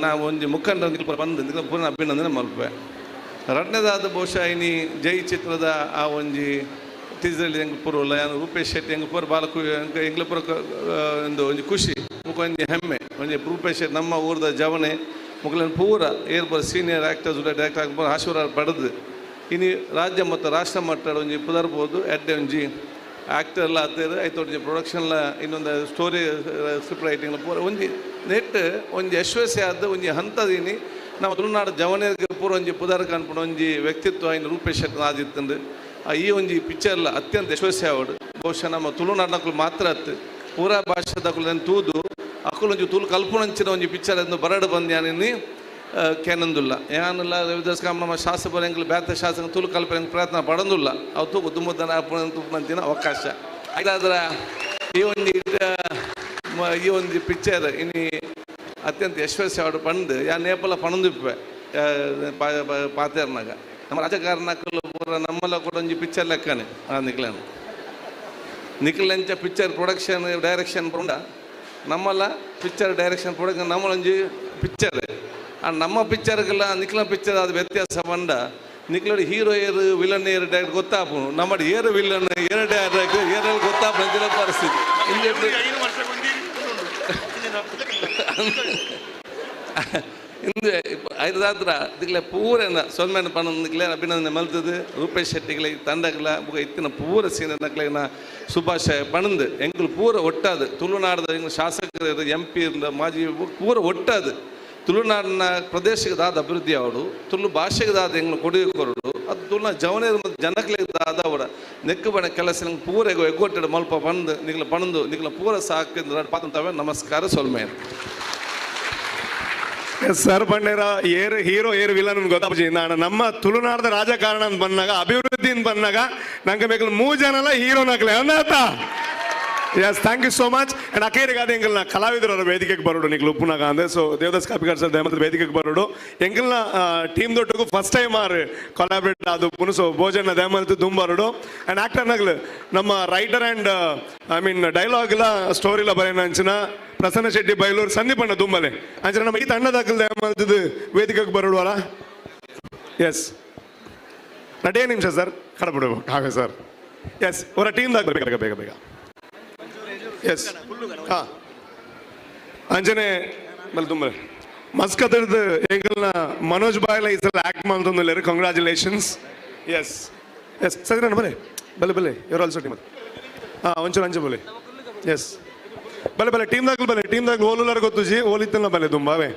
ನಾವು ಒಂಜಿ ಮುಖಂಡ ಬಂದು ಪೂರ್ಣ ಅಭಿನಂದನೆ ಮಲ್ಪುವೆ. ರಡ್ಡನೇದಾದ ಬಹುಶಃ ಇನಿ ಜೈ ಚಿತ್ರದ ಆ ಒಂಜಿ ಟೀಸರ್ ಹೆಂಗೆ ಪೂರ ಉಲ್ಲ, ಯಾನು ರೂಪೇಶ್ ಶೆಟ್ಟಿ ಹೆಂಗೆ ಪೂರ ಬಾಲಕು ಎಂಗ್ಲ ಪೂರ ಒಂದು ಒಂಜಿ ಖುಷಿ ಮುಖ ಒಂಜಿ ಹೆಮ್ಮೆ ಒಂಜಿ ರೂಪೇಶ್ ಶೆಟ್ಟಿ ನಮ್ಮ ಊರದ ಜವನೆ ಮುಖಲನ್ನು ಪೂರ ಏರ್ ಪೂರ ಸೀನಿಯರ್ ಆ್ಯಕ್ಟರ್ಸ್ ಡೈರೆಕ್ಟರ್ ಆಗಿ ಆಶೀರ್ವಾದ ಪಡೆದು ಇನಿ ರಾಜ್ಯ ಮತ್ತು ರಾಷ್ಟ್ರ ಮಟ್ಟದ ಒಂಜಿ ಪುದರ್ಬೋದು ಎಡ್ಡೆ ಒಂಜಿ ಆ್ಯಕ್ಟರ್ಲ ಆತೇರು ಐತ ಒಂಜಿ ಪ್ರೊಡಕ್ಷನ್ಲ ಇನ್ನೊಂದು ಸ್ಟೋರಿ ಸ್ಕ್ರಿಪ್ಟ್ ರೈಟಿಂಗ್ಲ ಪೂರ ಒಂಜಿ ನೆಟ್ ಒಂಜಿ ಯಶಸ್ವಿ ಆದ ಒಂಜಿ ಹಂತದೀನಿ ನಮ್ಮ ತುಳುನಾಡು ಜವನಿಗೆ ಪೂರ ಒಂಜಿ ಪುದರ್ ಕಾಣ್ಪುನ ಒಂಜಿ ವ್ಯಕ್ತಿತ್ವ ಇನ್ನು ರೂಪೇಶ್ ಶೆಟ್ಟಿ ಆದಿತ್ತಂದು ಈ ಒಂಜಿ ಪಿಕ್ಚರ್ಲ ಅತ್ಯಂತ ಯಶಸ್ವಿ ಆವಡು. ಬಹುಶಃ ನಮ್ಮ ತುಳುನಾಡಿನಕ್ಕಲು ಮಾತ್ರ ಅತ್ತು ಪೂರಾ ಭಾಷೆದಕ್ಕಲು ತೂದು ಅಕ್ಕಲು ಒಂಜಿ ತುಳು ಕಲ್ಪುನಂಚಿನ ಒಂಜಿ ಪಿಕ್ಚರ್ ಎಂದು ಬರಡು ಬಂದು ಕೇನಂದುಲ್ಲ. ಯಾನಲ್ಲ ರವಿದಾಸ್ ಕಾಮ್ ನಮ್ಮ ಶಾಸಕರು ಎಂಗ್ಲು ಬೇತ ಶಾಸಕ ತುಳು ಕಲ್ಪನೆ ಪ್ರಯತ್ನ ಪಡಂದುಲ್ಲ, ಅವು ತೂಕು ದುಮ್ಮದನ ತುಪ್ಪಂತಿನ ಅವಕಾಶ ಇದಾದ್ರ ಈ ಒಂಜಿ ಈ ಒಂಜಿ ಪಿಕ್ಚರ್ ಇನಿ ಅತ್ಯಂತ ಯಶಸ್ವಿ ಆವಡು ಪಂದು ಯಾ ನೇಪಲ ಪಣಂದಿಪ್ಪೆ ಪಾತೇರ್ನಾಗ ನಮ್ಮ ರಾಜಕಾರಣಕ್ಕಲು ಪೂರ ನಮ್ಮಲ್ಲ ಕೂಡ ಒಂಜಿ ಪಿಕ್ಚರ್ ಲೆಕ್ಕನೆ ಆ ನಿಕ್ಲೇನು ನಿಕ್ಲೆಂಚ ಪಿಕ್ಚರ್ ಪ್ರೊಡಕ್ಷನ್ ಡೈರೆಕ್ಷನ್ ಪುಂಡ ನಮ್ಮಲ್ಲ ಪಿಕ್ಚರ್ ಡೈರೆಕ್ಷನ್ ಪ್ರೊಡಕ್ಷನ್ ನಮ್ಮಲೊಂಜಿ ಪಿಕ್ಚರ್ ಆ ನಮ್ಮ ಪಿಕ್ಚರ್ಗೆಲ್ಲ ನಿಕ್ಲ ಪಿಕ್ಚರ್ ಅದು ವ್ಯತ್ಯಾಸ ಬಂಡ ನಿಕ್ಲೋಡಿ ಹೀರೋ ಏರು ವಿಲನ್ ಏರು ಡೈರೆಕ್ಟ್ ಗೊತ್ತಾಪುನು, ನಮ್ಮ ಏರು ವಿಲನ್ ಏರು ಡೈರೆಕ್ಟ್ ಏರಲ್ಲಿ ಗೊತ್ತಾಪು ಪರಿಸ್ಥಿತಿ. ಇಂದು ಐದಾದ್ರ ದಿಕ್ಲೆ ಪೂರನ ಸೊನ್ಮೆನ ಪಣಂದಿಕ್ಲೆ ಅಭಿನಂದನೆ ಮಲ್ತದು ರೂಪೇಶ್ ಶೆಟ್ಟಿಗ್ಲೆ ತಂಡಗ್ಲ ಬುಗ ಇತ್ತಿನ ಪೂರ ಸೀನಿಯರ್ನಕ್ಲೆನ ಶುಭಾಶಯ ಪಣಂದು ಎಂಕುಲು ಪೂರ ಒಟ್ಟಾದು ತುಳುನಾಡದ ಎಂಗ್ಲು ಶಾಸಕರು ಎಂ ಪಿ ಮಾಜಿ ಪೂರ ಒಟ್ಟಾದು ತುಳುನಾಡಿನ ಪ್ರದೇಶಕ್ಕೆ ದಾದ ಅಭಿವೃದ್ಧಿ ಅವಡು, ತುಳು ಭಾಷೆಗೆ ದಾದ ಎಂಗ್ಲು ಕೊಡುಗೆ ಕೊರಡು, ಅದು ತುಳುನ ಜವನೇರು ಮತ್ತು ಜನಕ್ಲೆಗ್ ದಾದ ಅವಡ ನೆಕ್ಕು ಬಣ ಕೆಲಸ ನಂಗೆ ಪೂರ ಎಗ್ಗೊಟ್ಟೆಡು ಮಲ್ಪ ಪಂದು ನಿಕ್ಲ ಪಣಂದು ನಿಕ್ಲ ಪೂರ ಸಾಕು ಪಾತಂತವೆ. ನಮಸ್ಕಾರ ಸೊಲ್ಮೆ. ಸರ್ ಬಂಡೇರ ಏರು ಹೀರೋ ಏರು ವಿಲನ್ ಗೊತ್ತಾಪುಜಿ. ನಾನು ನಮ್ಮ ತುಳುನಾಡದ ರಾಜಕಾರಣ ಅಂತ ಬಂದಾಗ ಅಭಿವೃದ್ಧಿ ಅಂತ ಬಂದಾಗ ನಂಗೆ ಬೇಕು ಮೂರು ಜನಲ್ಲ ಹೀರೋನಾಗ್ಲೆ ಅಂದಾತ. Yes, thank you so much. And ಅಕೇರಿಗಾದ ಎಂಗಲ್ನ ಕಲಾವಿದರವರ ವೇದಿಕೆಗೆ ಬರೋಡು ನಿಕ್ಲು ಉಪ್ಪುನಾಗ ಅಂದ್ರೆ ಸೊ ದೇವದಾಸ್ ಕಾಪಿಕಾಡ್ ಸರ್ ದಯಮಾಡಿ ವೇದಿಕೆಗೆ ಬರೋಡು ಎಂಗಲ್ನ ಟೀಮ್ ದೊಟ್ಟಗೂ ಫಸ್ಟ್ ಟೈಮ್ ಆರ್ ಕೊಲಾಬ್ರೇಟ್ ಆದ ಉಪ್ಪುನು. ಸೊ ಭೋಜನ ದಯಮಲ್ತು ದುಮ್ ಬರೋಡು. ಆ್ಯಂಡ್ ಆ್ಯಕ್ಟರ್ ನಗ್ಲು ನಮ್ಮ ರೈಟರ್ ಆ್ಯಂಡ್ I mean ಡೈಲಾಗ್ಲ ಸ್ಟೋರಿಲ ಬರೆಯನ ಅಂಚಿನ ಪ್ರಸನ್ನ ಶೆಟ್ಟಿ ಬೈಲೂರು ಸಂದೀಪಣ್ಣ ದುಂಬಲೆ ಅಂಚಿನ ನಮ್ಮ ಈ ತಂಡದಾಕಲ್ ದಯಮಲ್ತದ್ದು ವೇದಿಕೆಗೆ ಬರೋಡು ಅಲ್ಲ. ಎಸ್, ನಟೇ ನಿಮಿಷ ಸರ್ ಕಡಬಿಡು ಹಾಗೆ ಸರ್. ಎಸ್, ಅವರ ಟೀಮ್ ಬೇಗ ಬೇಗ ಬೇಗ ಬೇಗ. ಎಸ್, ಹಾಂ ಅಂಜನೆ ಮಲ್ ತುಂಬ ಮಸ್ಕತ್ ಎಂಗಲ್ನ ಮನೋಜ್ ಬಾಯ್ಲ ಈ ಸಲ ಆ್ಯಕ್ಟ್ ಮಾಡ್ತಂದಿಲ್ಲ. ಕಂಗ್ರ್ಯಾಚುಲೇಷನ್ಸ್. ಎಸ್ ಎಸ್ ಸರಿ ನಾನು ಬಲೆ ಬಲೆ ಬಲೆ ಇವರು ಆಲ್ಸೋ ಟೀಮ್. ಹಾಂ ಒಂಚೂರು ಅಂಜೆ ಬಲೆ. ಎಸ್ ಬಲೆ ಬಲೆ ಟೀಮ್ ದಾಖಲು ಬಲೆ ಟೀಮ್ ದಾಖಲು ಓಲುಲಾರ ಗೊತ್ತು ಜಿ ಓಲಿತ್ತಲ್ಲ ಬಲೆ ತುಂಬಾವೇ.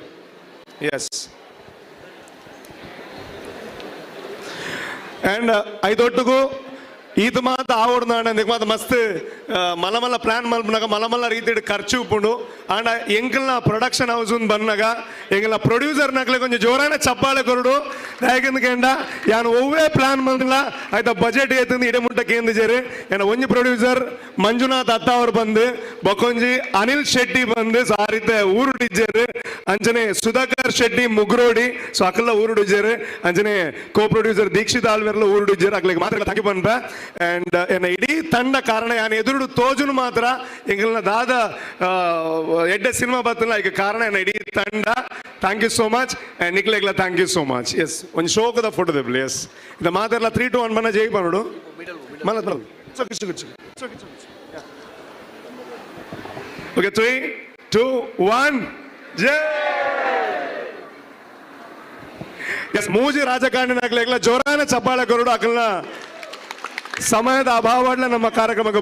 ಎಸ್ ಆ್ಯಂಡ್ ಐದೊಟ್ಟಿಗೂ ಈತ ಮಾತ ಆವಡ್ನಾಡ ನಿಕ್ ಮಾತ ಮಸ್ತ್ ಮಲ ಮಲ್ಲ ಪ್ಲಾನ್ ಮಲ್ಪನಾಗ ಮಲ ಮಲ್ಲ ರೀತಿಡ್ ಖರ್ಚು ಉಪ್ಪುಂಡು. ಆಂಡ ಎಂಕಲ್ನ ಪ್ರೊಡಕ್ಷನ್ ಹೌಸ್ ಬಂದಾಗ ಎಂಕಲ್ನ ಪ್ರೊಡ್ಯೂಸರ್ ನಕ್ಲೆ ಕೊಂಚ ಜೋರಾನ ಚಪ್ಪಾಳೆ ಕೊರಡು. ಯಾಕೆಂದ ಯಾನ್ ಒವ್ವೇ ಪ್ಲಾನ್ ಮಲ್ದಿಲ್ಲ ಆಯ್ತಾ ಬಜೆಟ್ ಏತಂದು ಇಡೆ ಮುಟ್ಟ ಕೇಂದ್ರಜೇರು. ಏನ ಒಂಜಿ ಪ್ರೊಡ್ಯೂಸರ್ ಮಂಜುನಾಥ್ ಅತ್ತ ಅವ್ರು ಬಂದು ಬೊಕೊಂಜಿ ಅನಿಲ್ ಶೆಟ್ಟಿ ಬಂದು ಸಾರಿತೆ ಊರು ಟಿಜ್ಜೇರು ಅಂಚನೆ ಸುಧಾಕರ್ ಶ್ರೀಧರ್ ಶೆಟ್ಟಿ ಮುಗ್ರೋಡಿ ಸೊ ಅಕಲ್ಲ ಊರುಡುಜೇರು ಅಂಚನೆ ಕೋ ಪ್ರೊಡ್ಯೂಸರ್ ದೀಕ್ಷಿತ್ ಆಳ್ವೆರ್ಲ ಊರುಡುಜೇರು ಅಕ್ಲೆಗ್ ಮಾತ್ರ thank you ಪನ್ಪ. ಅಂಡ್ ಎನ್ನ ಇಡೀ ತಂಡ ಕಾರಣ ಯಾನ್ ಎದುರುಡು ತೋಜುನು ಮಾತ್ರ ಎಂಕಲ್ನ ದಾದ ಎಡ್ಡೆ ಸಿನಿಮಾ ಬತ್ತಲ್ಲ ಈಗ ಕಾರಣ ಎನ್ನ ಇಡೀ ತಂಡ. Thank you so much. And ನಿಕ್ಲೆಗ್ಲ thank you so much. S, ಒಂದು ಶೋಕದ ಫೋಟೋ ದೆಪ್ಲಿ. ಎಸ್, ಇದು ಮಾತೆರ್ಲ 3 2 1 ಬನ್ನ ಜೈ ಪನೋಡು ಮಲ್ಲ ಮಲ್ಲ. ಓಕೆ, 3 2 1 ಜೈ. ಎಸ್, ಮೂಜಿ ರಾಜಕಾರಣಿನಾಗ್ಲೆಗ್ಲ ಜೋರಾನ ಚಪ್ಪಾಳೆ ಕೊರಡು. ಅಕಲ್ನ ಸಮಯದ ಅಭಾವಡ್ಲ ನಮ್ಮ ಕಾರ್ಯಕ್ರಮಕ್ಕೆ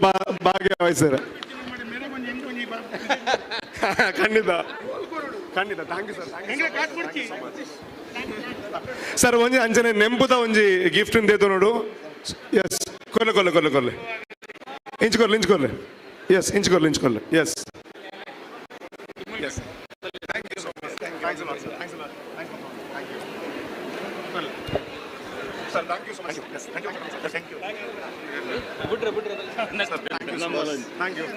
ಭಾಗವಹಿಸ್ತಾರೆ. ಖಂಡಿತ ಖಂಡಿತ. Thank you sir. Sir ಒಂಜಿ ಅಂಚನೆ ನೆಂಪುದ ಒಂಜಿ ಗಿಫ್ಟ್ ದೇತು ನೋಡು. ಎಸ್, ಕೊರ್ಲೆ ಕೊರ್ಲೆ ಕೊರ್ಲೆ ಕೊರ್ಲೆ, ಇಂಚ್ ಕೊರ್ಲೆ ಇಂಚ್ ಕೊರ್ಲೆ. ಎಸ್, ಇಂಚ್ ಕೊರ್ಲೆ ಇಂಚ್ ಕೊರ್ಲೆ. Yes yes, thank you so much. Thanks a lot sir. Thanks a lot. Thank you sir. Thank you so much. Yes, thank you. Thank you. Thank you. Thank you.